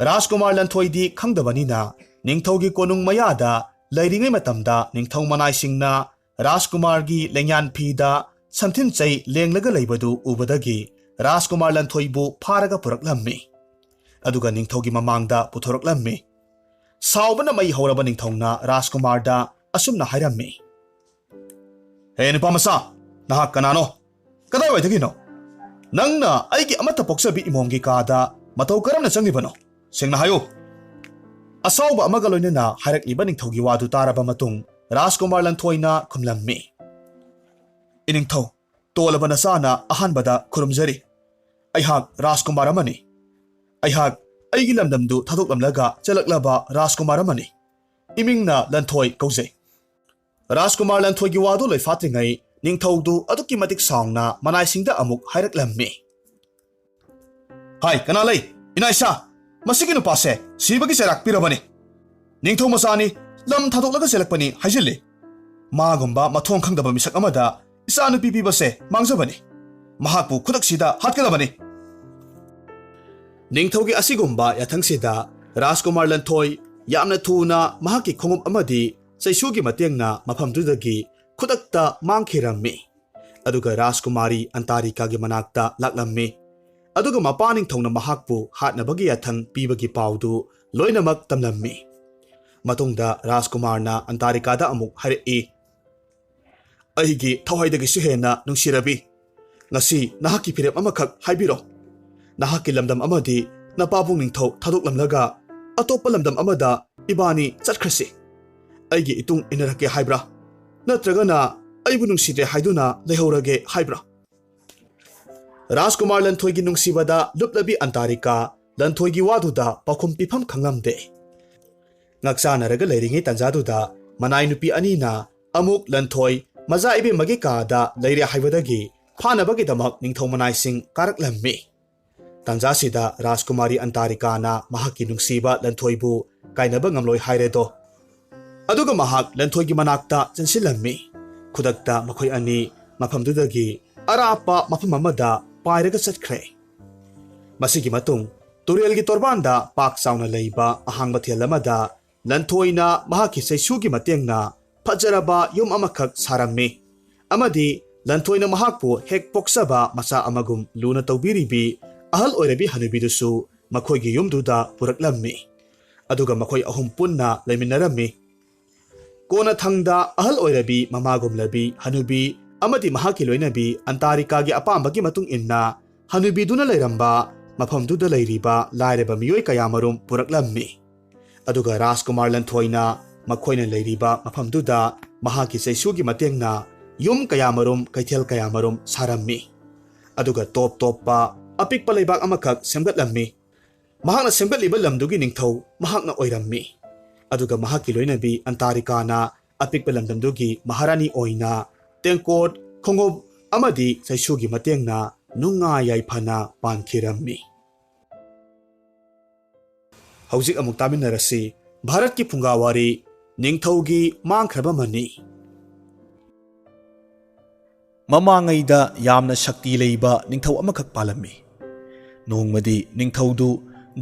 ꯔꯥꯖꯀꯨꯃꯥꯔ ꯂꯟꯊꯣꯏꯗꯤ ꯈꯪꯗꯕꯅꯤꯅ ꯅꯤꯡꯊꯧꯒꯤ ꯀꯣꯅꯨꯡ ꯃꯌꯥꯗ ꯂꯩꯔꯤꯉꯩ ꯃꯇꯝꯗ ꯅꯤꯡꯊꯧ ꯃꯅꯥꯏꯁꯤꯡꯅ ꯔꯥꯖꯀꯨꯃꯥꯔꯒꯤ ꯂꯦꯡꯌꯥꯟ ꯐꯤꯗ ꯁꯝꯊꯤꯟ ꯆꯩ ꯂꯦꯡꯂꯒ ꯂꯩꯕꯗꯨ ꯎꯕꯗꯒꯤ ꯔꯥꯖꯀꯨꯃꯥꯔ ꯂꯟꯊꯣꯏꯕꯨ ꯐꯥꯔꯒ ꯄꯨꯔꯛꯂꯝꯃꯤ꯫ ꯑꯗꯨꯒ ꯅꯤꯡꯊꯧꯒꯤ ꯃꯃꯥꯡꯗ ꯄꯨꯊꯣꯔꯛꯂꯝꯃꯤ꯫ ꯁꯥꯎꯕꯅ ꯃꯩ ꯍꯧꯔꯕ ꯅꯤꯡꯊꯧꯅ ꯔꯥꯖꯀꯨꯃꯥꯔꯗ ꯑꯁꯨꯝꯅ ꯍꯥꯏꯔꯝꯃꯤ, "ꯍꯦ ꯅꯨꯄꯥ ꯃꯆꯥ, ꯅꯍꯥꯛ ꯀꯅꯥꯅꯣ? ꯀꯗꯥꯏꯋꯥꯏꯗꯒꯤꯅꯣ? ꯅꯪꯅ ꯑꯩꯒꯤ ꯑꯃꯠꯇ ꯄꯣꯛꯆꯕꯤ ꯏꯃꯣꯝꯒꯤ ꯀꯥꯗ ꯃꯇꯧ ꯀꯔꯝꯅ ꯆꯪꯂꯤꯕꯅꯣ? ꯁꯦꯡꯅ ꯍꯥꯏꯌꯨ꯫" ꯑꯁꯥꯎꯕ ꯑꯃꯒ ꯂꯣꯏꯅꯅ ꯍꯥꯏꯔꯛꯂꯤꯕ ꯅꯤꯡꯊꯧꯒꯤ ꯋꯥꯗꯨ ꯇꯥꯔꯕ ꯃꯇꯨꯡ ꯔꯥꯖꯀꯨꯃꯥꯔ ꯂꯟꯊꯣꯏꯅ ꯈꯨꯝꯂꯝꯃꯤ, "ꯏꯅꯤꯡꯊꯧ, ꯇꯣꯜꯂꯕ ꯅꯆꯥꯅ ꯑꯍꯥꯟꯕꯗ ꯈꯨꯔꯨꯝꯖꯔꯤ꯫ ꯑꯩꯍꯥꯛ ꯔꯥꯖꯀꯨꯃꯥꯔ ꯑꯃꯅꯤ꯫ ꯑꯩꯍꯥꯛ ꯑꯩꯒꯤ ꯂꯝꯗꯝꯗꯨ ꯊꯥꯗꯣꯛꯂꯝꯂꯒ ꯆꯠꯂꯛꯂꯕ ꯔꯥꯖꯀꯨꯃꯥꯔ ꯑꯃꯅꯤ꯫ ꯏꯃꯤꯡꯅ ꯂꯟꯊꯣꯏ ꯀꯧꯖꯩ꯫" ꯔꯥꯖꯀꯨꯃꯥꯔ ꯂꯟꯊꯣꯏꯒꯤ ꯋꯥꯗꯨ ꯂꯣꯏꯐꯥꯠꯇ꯭ꯔꯤꯉꯩ ꯅꯤꯡꯊꯧꯗꯨ ꯑꯗꯨꯛꯀꯤ ꯃꯇꯤꯛ ꯁꯥꯎꯅ ꯃꯅꯥꯏꯁꯤꯡꯗ ꯑꯃꯨꯛ ꯍꯥꯏꯔꯛꯂꯝꯃꯤ꯫ "ꯍꯥꯏ, ꯀꯅꯥ ꯂꯩ? ꯏꯅꯥ ꯏꯁꯥ, ꯃꯁꯤꯒꯤ ꯅꯨꯄꯥꯁꯦ ꯁꯤꯕꯒꯤ ꯆꯩꯔꯥꯛ ꯄꯤꯔꯕꯅꯤ꯫ ꯅꯤꯡꯊꯧ ꯃꯆꯥꯅꯤ, ꯂꯝ ꯊꯥꯗꯣꯛꯂꯒ ꯆꯦꯜꯂꯛꯄꯅꯤ ꯍꯥꯏꯖꯤꯜꯂꯤ꯫ ꯃꯥꯒꯨꯝꯕ ꯃꯊꯣꯡ ꯈꯪꯗꯕ ꯃꯤꯁꯛ ꯑꯃꯗ ꯏꯆꯥꯅꯨꯄꯤ ꯄꯤꯕꯁꯦ ꯃꯥꯡꯖꯕꯅꯤ꯫ ꯃꯍꯥꯛꯄꯨ ꯈꯨꯗꯛꯁꯤꯗ ꯍꯥꯠꯀꯗꯕꯅꯤ"꯫ ꯅꯤꯡꯊꯧꯒꯤ ꯑꯁꯤꯒꯨꯝꯕ ꯌꯥꯊꯪꯁꯤꯗ ꯔꯥꯖꯀꯨꯃꯥꯔ ꯂꯟꯊꯣꯏ ꯌꯥꯝꯅ ꯊꯨꯅ ꯃꯍꯥꯛꯀꯤ ꯈꯣꯡꯎꯞ ꯑꯃꯗꯤ ꯆꯩꯁꯨꯒꯤ ꯃꯇꯦꯡꯅ ꯃꯐꯝꯗꯨꯗꯒꯤ ꯈꯨꯗꯛꯇ ꯃꯥꯡꯈꯤꯔꯝꯃꯤ꯫ ꯑꯗꯨꯒ ꯔꯥꯖꯀꯨꯃꯥꯔꯤ ꯑꯟꯇꯥꯔꯤꯀꯥꯒꯤ ꯃꯅꯥꯛꯇ ꯂꯥꯛꯂꯝꯃꯤ꯫ ꯑꯗꯨꯒ ꯃꯄꯥ ꯅꯤꯡꯊꯧꯅ ꯃꯍꯥꯛꯄꯨ ꯍꯥꯠꯅꯕꯒꯤ ꯌꯥꯊꯪ ꯄꯤꯕꯒꯤ ꯄꯥꯎꯗꯨ ꯂꯣꯏꯅꯃꯛ ꯇꯝꯂꯝꯃꯤ꯫ ꯃꯇꯨꯡꯗ ꯔꯥꯖꯀꯨꯃꯥꯔꯅ ꯑꯟꯇꯥꯔꯤꯀꯥꯗ ꯑꯃꯨꯛ ꯍꯥꯏꯔꯛꯏ, "ꯑꯩꯒꯤ ꯊꯋꯥꯏꯗꯒꯤꯁꯨ ꯍꯦꯟꯅ ꯅꯨꯡꯁꯤꯔꯕꯤ, ꯉꯁꯤ ꯅꯍꯥꯛꯀꯤ ꯐꯤꯔꯦꯞ ꯑꯃꯈꯛ ꯍꯥꯏꯕꯤꯔꯣ꯫ ꯅꯍꯥꯛꯀꯤ ꯂꯝꯗꯝ ꯑꯃꯗꯤ ꯅꯄꯥꯕꯨꯡ ꯅꯤꯡꯊꯧ ꯊꯥꯗꯣꯛꯂꯝꯂꯒ ꯑꯇꯣꯞꯄ ꯂꯝꯗꯝ ꯑꯃꯗ ꯏꯕꯥꯅꯤ ꯆꯠꯈ꯭ꯔꯁꯤ꯫ ꯑꯩꯒꯤ ꯏꯇꯨꯡ ꯏꯟꯅꯔꯛꯀꯦ ꯍꯥꯏꯕ꯭ꯔꯥ? ꯅꯠꯇ꯭ꯔꯒꯅ ꯑꯩꯕꯨ ꯅꯨꯡꯁꯤꯗ꯭ꯔꯦ ꯍꯥꯏꯗꯨꯅ ꯂꯩꯍꯧꯔꯒꯦ ꯍꯥꯏꯕ꯭ꯔꯥ?" ꯔꯥꯖꯀꯨꯃꯥꯔ ꯂꯟꯊꯣꯏꯒꯤ ꯅꯨꯡꯁꯤꯕꯗ ꯂꯨꯞꯂꯕꯤ ꯑꯟꯇꯥꯔꯤꯀꯥ ꯂꯟꯊꯣꯏꯒꯤ ꯋꯥꯗꯨꯗ ꯄꯥꯎꯈꯨꯝ ꯄꯤꯐꯝ ꯈꯪꯂꯝꯗꯦ꯫ ꯉꯥꯛꯆꯥꯅꯔꯒ ꯂꯩꯔꯤꯉꯩ ꯇꯥꯟꯖꯥꯗꯨꯗ ꯃꯅꯥꯏ ꯅꯨꯄꯤ ꯑꯅꯤꯅ ꯑꯃꯨꯛ ꯂꯟꯊꯣꯏ ꯃꯖꯥ ꯏꯕꯦꯝꯃꯒꯤ ꯀꯥꯗ ꯂꯩꯔꯦ ꯍꯥꯏꯕꯗꯒꯤ ꯐꯥꯅꯕꯒꯤꯗꯃꯛ ꯅꯤꯡꯊꯧ ꯃꯅꯥꯏꯁꯤꯡ ꯀꯥꯔꯛꯂꯝꯃꯤ꯫ ꯇꯥꯟꯖꯥꯁꯤꯗ ꯔꯥꯖꯀꯨꯃꯥꯔꯤ ꯑꯟꯇꯥꯔꯤꯀꯥꯅ ꯃꯍꯥꯛꯀꯤ ꯅꯨꯡꯁꯤꯕ ꯂꯟꯊꯣꯏꯕꯨ ꯀꯥꯏꯅꯕ ꯉꯝꯂꯣꯏ ꯍꯥꯏꯔꯦꯗꯣ꯫ ꯑꯗꯨꯒ ꯃꯍꯥꯛ ꯂꯟꯊꯣꯏꯒꯤ ꯃꯅꯥꯛꯇ ꯆꯦꯟꯁꯤꯜꯂꯝꯃꯤ꯫ ꯈꯨꯗꯛꯇ ꯃꯈꯣꯏ ꯑꯅꯤ ꯃꯐꯝꯗꯨꯗꯒꯤ ꯑꯔꯥꯞꯄ ꯃꯐꯝ ꯑꯃꯗ ꯄꯥꯏꯔꯒ ꯆꯠꯈ꯭ꯔꯦ꯫ ꯃꯁꯤꯒꯤ ꯃꯇꯨꯡ ꯇꯨꯔꯦꯜꯒꯤ ꯇꯣꯔꯕꯥꯟꯗ ꯄꯥꯛ ꯆꯥꯎꯅ ꯂꯩꯕ ꯑꯍꯥꯡꯕ ꯊꯦꯜ ꯑꯃꯗ ꯂꯟꯊꯣꯏꯅ ꯃꯍꯥꯛꯀꯤ ꯆꯩꯁꯨꯒꯤ ꯃꯇꯦꯡꯅ ꯐꯖꯔꯕ ꯌꯨꯝ ꯑꯃꯈꯛ ꯁꯥꯔꯝꯃꯤ꯫ ꯑꯃꯗꯤ ꯂꯟꯊꯣꯏꯅ ꯃꯍꯥꯛꯄꯨ ꯍꯦꯛ ꯄꯣꯛꯆꯕ ꯃꯆꯥ ꯑꯃꯒꯨꯝ ꯂꯨꯅ ꯇꯧꯕꯤꯔꯤꯕꯤ ꯑꯍꯜ ꯑꯣꯏꯔꯕꯤ ꯍꯅꯨꯕꯤꯗꯨꯁꯨ ꯃꯈꯣꯏꯒꯤ ꯌꯨꯝꯗꯨꯗ ꯄꯨꯔꯛꯂꯝꯃꯤ꯫ ꯑꯗꯨꯒ ꯃꯈꯣꯏ ꯑꯍꯨꯝ ꯄꯨꯟꯅ ꯂꯩꯃꯤꯟꯅꯔꯝꯃꯤ꯫ ꯀꯣꯟꯅꯊꯪꯗ ꯑꯍꯜ ꯑꯣꯏꯔꯕꯤ ꯃꯃꯥꯒꯨꯝꯂꯕꯤ ꯍꯅꯨꯕꯤ ꯑꯃꯗꯤ ꯃꯍꯥꯛꯀꯤ ꯂꯣꯏꯅꯕꯤ ꯑꯟꯇꯥꯔꯤꯀꯥꯒꯤ ꯑꯄꯥꯝꯕꯒꯤ ꯃꯇꯨꯡ ꯏꯟꯅ ꯍꯅꯨꯕꯤꯗꯨꯅ ꯂꯩꯔꯝꯕ ꯃꯐꯝꯗꯨꯗ ꯂꯩꯔꯤꯕ ꯂꯥꯏꯔꯕ ꯃꯤꯑꯣꯏ ꯀꯌꯥꯃꯔꯨꯝ ꯄꯨꯔꯛꯂꯝꯃꯤ꯫ ꯑꯗꯨꯒ ꯔꯥꯖꯀꯨꯃꯥꯔ ꯂꯟꯊꯣꯏꯅ ꯃꯈꯣꯏꯅ ꯂꯩꯔꯤꯕ ꯃꯐꯝꯗꯨꯗ ꯃꯍꯥꯛꯀꯤ ꯆꯩꯁꯨꯒꯤ ꯃꯇꯦꯡꯅ ꯌꯨꯝ ꯀꯌꯥꯃꯔꯨꯝ, ꯀꯩꯊꯦꯜ ꯀꯌꯥꯃꯔꯨꯝ ꯁꯥꯔꯝꯃꯤ꯫ ꯑꯗꯨꯒ ꯇꯣꯞ ꯇꯣꯞꯄ ꯑꯄꯤꯛꯄ ꯂꯩꯕꯥꯛ ꯑꯃꯈꯛ ꯁꯦꯝꯒꯠꯂꯝꯃꯤ꯫ ꯃꯍꯥꯛꯅ ꯁꯦꯝꯒꯠꯂꯤꯕ ꯂꯝꯗꯨꯒꯤ ꯅꯤꯡꯊꯧ ꯃꯍꯥꯛꯅ ꯑꯣꯏꯔꯝꯃꯤ꯫ ꯑꯗꯨꯒ ꯃꯍꯥꯛꯀꯤ ꯂꯣꯏꯅꯕꯤ ꯑꯟꯇꯥꯔꯤꯀꯥꯅ ꯑꯄꯤꯛꯄ ꯂꯝꯗꯝꯗꯨꯒꯤ ꯃꯍꯥꯔꯥꯅꯤ ꯑꯣꯏꯅ ꯇꯦꯡꯀꯣꯠ, ꯈꯣꯡꯎꯞ ꯑꯃꯗꯤ ꯆꯩꯁꯨꯒꯤ ꯃꯇꯦꯡꯅ ꯅꯨꯡꯉꯥꯏ ꯌꯥꯏꯐꯅ ꯄꯥꯟꯈꯤꯔꯝꯃꯤ꯫ ꯍꯧꯖꯤꯛ ꯑꯃꯨꯛ ꯇꯥꯃꯤꯟꯅꯔꯁꯤ ꯚꯥꯔꯠꯀꯤ ꯐꯨꯡꯒꯥ ꯋꯥꯔꯤ, ꯅꯤꯡꯊꯧꯒꯤ ꯃꯥꯡꯈ꯭ꯔꯕ ꯃꯅꯤ꯫ ꯃꯃꯥꯡꯉꯩꯗ ꯌꯥꯝꯅ ꯁꯛꯇꯤ ꯂꯩꯕ ꯅꯤꯡꯊꯧ ꯑꯃꯈꯛ ꯄꯥꯜꯂꯝꯃꯤ꯫ ꯅꯣꯡꯃꯗꯤ ꯅꯤꯡꯊꯧꯗꯨ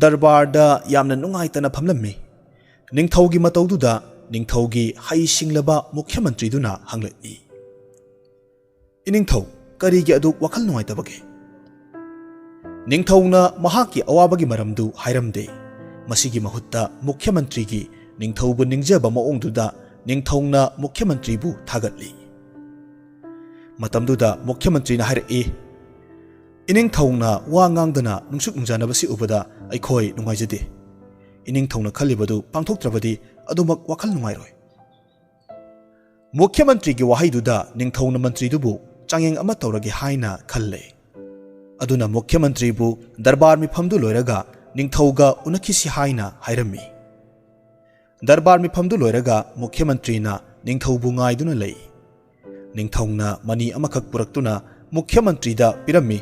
ꯗꯔꯕꯥꯔꯗ ꯌꯥꯝꯅ ꯅꯨꯡꯉꯥꯏꯇꯅ ꯐꯝꯂꯝꯃꯤ꯫ ꯅꯤꯡꯊꯧꯒꯤ ꯃꯇꯧꯗꯨꯗ ꯅꯤꯡꯊꯧꯒꯤ ꯍꯩꯁꯤꯡꯂꯕ ꯃꯨꯈ꯭ꯌ ꯃꯟꯇ꯭ꯔꯤꯗꯨꯅ ꯍꯪꯂꯛꯏ, "ꯏꯅꯤꯡꯊꯧ, ꯀꯔꯤꯒꯤ ꯑꯗꯨꯛ ꯋꯥꯈꯜ ꯅꯨꯡꯉꯥꯏꯇꯕꯒꯦ?" ꯅꯤꯡꯊꯧꯅ ꯃꯍꯥꯛꯀꯤ ꯑꯋꯥꯕꯒꯤ ꯃꯔꯝꯗꯨ ꯍꯥꯏꯔꯝꯗꯦ꯫ ꯃꯁꯤꯒꯤ ꯃꯍꯨꯠꯇ ꯃꯨꯈ꯭ꯌ ꯃꯟꯇ꯭ꯔꯤꯒꯤ ꯅꯤꯡꯊꯧꯕꯨ ꯅꯤꯡꯖꯕ ꯃꯑꯣꯡꯗꯨꯗ ꯅꯤꯡꯊꯧꯅ ꯃꯨꯈ꯭ꯌ ꯃꯟꯇ꯭ꯔꯤꯕꯨ ꯊꯥꯒꯠꯂꯤ꯫ ꯃꯇꯝꯗꯨꯗ ꯃꯨꯈ꯭ꯌ ꯃꯟꯇ꯭ꯔꯤꯅ ꯍꯥꯏꯔꯛꯏ, "ꯏꯅꯤꯡꯊꯧꯅ ꯋꯥ ꯉꯥꯡꯗꯅ ꯅꯨꯡꯁꯨꯛ ꯅꯨꯡꯖꯥꯅꯕꯁꯤ ꯎꯕꯗ ꯑꯩꯈꯣꯏ ꯅꯨꯡꯉꯥꯏꯖꯗꯦ꯫ ꯏꯅꯤꯡꯊꯧꯅ ꯈꯜꯂꯤꯕꯗꯨ ꯄꯥꯡꯊꯣꯛꯇ꯭ꯔꯕꯗꯤ ꯑꯗꯨꯃꯛ ꯋꯥꯈꯜ ꯅꯨꯡꯉꯥꯏꯔꯣꯏ꯫" ꯃꯨꯈ꯭ꯌ ꯃꯟꯇ꯭ꯔꯤꯒꯤ ꯋꯥꯍꯩꯗꯨꯗ ꯅꯤꯡꯊꯧꯅ ꯃꯟꯇ꯭ꯔꯤꯗꯨꯕꯨ ꯆꯥꯡꯌꯦꯡ ꯑꯃ ꯇꯧꯔꯒꯦ ꯍꯥꯏꯅ ꯈꯜꯂꯦ꯫ ꯑꯗꯨꯅ ꯃꯨꯈ꯭ꯌ ꯃꯟꯇ꯭ꯔꯤꯕꯨ ꯗꯔꯕꯥꯔ ꯃꯤꯐꯝꯗꯨ ꯂꯣꯏꯔꯒ ꯅꯤꯡꯊꯧꯒ ꯎꯅꯈꯤꯁꯤ ꯍꯥꯏꯅ ꯍꯥꯏꯔꯝꯃꯤ꯫ ꯗꯔꯕꯥꯔ ꯃꯤꯐꯝꯗꯨ ꯂꯣꯏꯔꯒ ꯃꯨꯈ꯭ꯌ ꯃꯟꯇ꯭ꯔꯤꯅ ꯅꯤꯡꯊꯧꯕꯨ ꯉꯥꯏꯗꯨꯅ ꯂꯩ꯫ ꯅꯤꯡꯊꯧꯅ ꯃꯅꯤ ꯑꯃꯈꯛ ꯄꯨꯔꯛꯇꯨꯅ ꯃꯨꯈ꯭ꯌ ꯃꯟꯇ꯭ꯔꯤꯗ ꯄꯤꯔꯝꯃꯤ,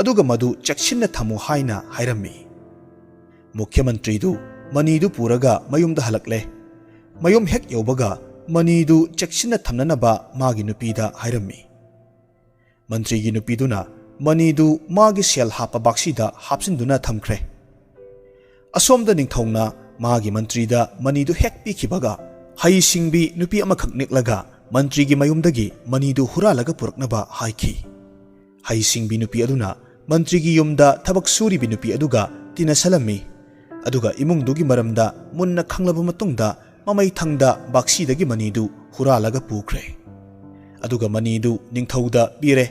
ꯑꯗꯨꯒ ꯃꯗꯨ ꯆꯦꯛꯁꯤꯟꯅ ꯊꯝꯃꯨ ꯍꯥꯏꯅ ꯍꯥꯏꯔꯝꯃꯤ꯫ ꯃꯨꯈ꯭ꯌ ꯃꯟꯇ꯭ꯔꯤꯗꯨ ꯃꯅꯤꯗꯨ ꯄꯨꯔꯒ ꯃꯌꯨꯝꯗ ꯍꯜꯂꯛꯂꯦ꯫ ꯃꯌꯨꯝ ꯍꯦꯛ ꯌꯧꯕꯒ ꯃꯅꯤꯗꯨ ꯆꯦꯛꯁꯤꯟꯅ ꯊꯝꯅꯅꯕ ꯃꯥꯒꯤ ꯅꯨꯄꯤꯗ ꯍꯥꯏꯔꯝꯃꯤ꯫ ꯃꯟꯇ꯭ꯔꯤꯒꯤ ꯅꯨꯄꯤꯗꯨꯅ ꯃꯅꯤꯗꯨ ꯃꯥꯒꯤ ꯁꯦꯜ ꯍꯥꯞꯄ ꯕꯥꯛꯁꯤꯗ ꯍꯥꯞꯆꯤꯟꯗꯨꯅ ꯊꯝꯈ꯭ꯔꯦ꯫ ꯑꯁꯣꯝꯗ ꯅꯤꯡꯊꯧꯅ ꯃꯥꯒꯤ ꯃꯟꯇ꯭ꯔꯤꯗ ꯃꯅꯤꯗꯨ ꯍꯦꯛ ꯄꯤꯈꯤꯕꯒ, ꯍꯩꯁꯤꯡꯕꯤ ꯅꯨꯄꯤ ꯑꯃꯈꯛ ꯅꯦꯛꯂꯒ ꯃꯟꯇ꯭ꯔꯤꯒꯤ ꯃꯌꯨꯝꯗꯒꯤ ꯃꯅꯤꯗꯨ ꯍꯨꯔꯥꯜꯂꯒ ꯄꯨꯔꯛꯅꯕ ꯍꯥꯏꯈꯤ꯫ ꯍꯩꯁꯤꯡꯕꯤ ꯅꯨꯄꯤ ꯑꯗꯨꯅ ꯃꯟꯇ꯭ꯔꯤꯒꯤ ꯌꯨꯝꯗ ꯊꯕꯛ ꯁꯨꯔꯤꯕꯤ ꯅꯨꯄꯤ ꯑꯗꯨꯒ ꯇꯤꯟꯅꯁꯜꯂꯝꯃꯤ, ꯑꯗꯨꯒ ꯏꯃꯨꯡꯗꯨꯒꯤ ꯃꯔꯝꯗ ꯃꯨꯟꯅ ꯈꯪꯂꯕ ꯃꯇꯨꯡꯗ ꯃꯃꯩꯊꯪꯗ ꯕꯥꯛꯁꯤꯗꯒꯤ ꯃꯅꯤꯗꯨ ꯍꯨꯔꯥꯜꯂꯒ ꯄꯨꯈ꯭ꯔꯦ꯫ ꯑꯗꯨꯒ ꯃꯅꯤꯗꯨ ꯅꯤꯡꯊꯧꯗ ꯄꯤꯔꯦ꯫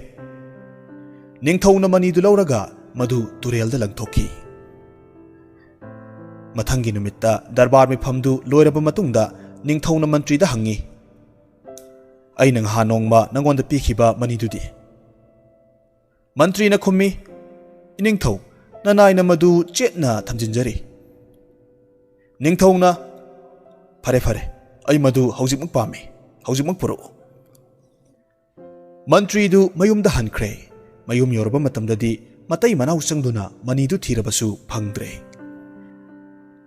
ꯅꯤꯡꯊꯧꯅ ꯃꯅꯤꯗꯨ ꯂꯧꯔꯒ ꯃꯗꯨ ꯇꯨꯔꯦꯜꯗ ꯂꯪꯊꯣꯛꯈꯤ꯫ ꯃꯊꯪꯒꯤ ꯅꯨꯃꯤꯠꯇ ꯗꯔꯕꯥꯔ ꯃꯤꯐꯝꯗꯨ ꯂꯣꯏꯔꯕ ꯃꯇꯨꯡꯗ ꯅꯤꯡꯊꯧꯅ ꯃꯟꯇ꯭ꯔꯤꯗ ꯍꯪꯉꯤ, "ꯑꯩꯅ ꯉꯍꯥꯟ ꯅꯣꯡꯃ ꯅꯪꯉꯣꯟꯗ ꯄꯤꯈꯤꯕ ꯃꯅꯤꯗꯨꯗꯤ?" ꯃꯟꯇ꯭ꯔꯤꯅ ꯈꯨꯝꯃꯤ, "ꯏꯅꯤꯡꯊꯧ, ꯅꯅꯥꯏꯅ ꯃꯗꯨ ꯆꯦꯠꯅ ꯊꯝꯖꯤꯟꯖꯔꯤ꯫" ꯅꯤꯡꯊꯧꯅ, "ꯐꯔꯦ, ꯐꯔꯦ, ꯑꯩ ꯃꯗꯨ ꯍꯧꯖꯤꯛꯃꯛ ꯄꯥꯝꯃꯤ, ꯍꯧꯖꯤꯛꯃꯛ ꯄꯨꯔꯛꯎ꯫" ꯃꯟꯇ꯭ꯔꯤꯗꯨ ꯃꯌꯨꯝꯗ ꯍꯟꯈ꯭ꯔꯦ꯫ ꯃꯌꯨꯝ ꯌꯧꯔꯕ ꯃꯇꯝꯗꯗꯤ ꯃꯇꯩ ꯃꯅꯥꯎ ꯆꯪꯗꯨꯅ ꯃꯅꯤꯗꯨ ꯊꯤꯔꯕꯁꯨ ꯐꯪꯗ꯭ꯔꯦ꯫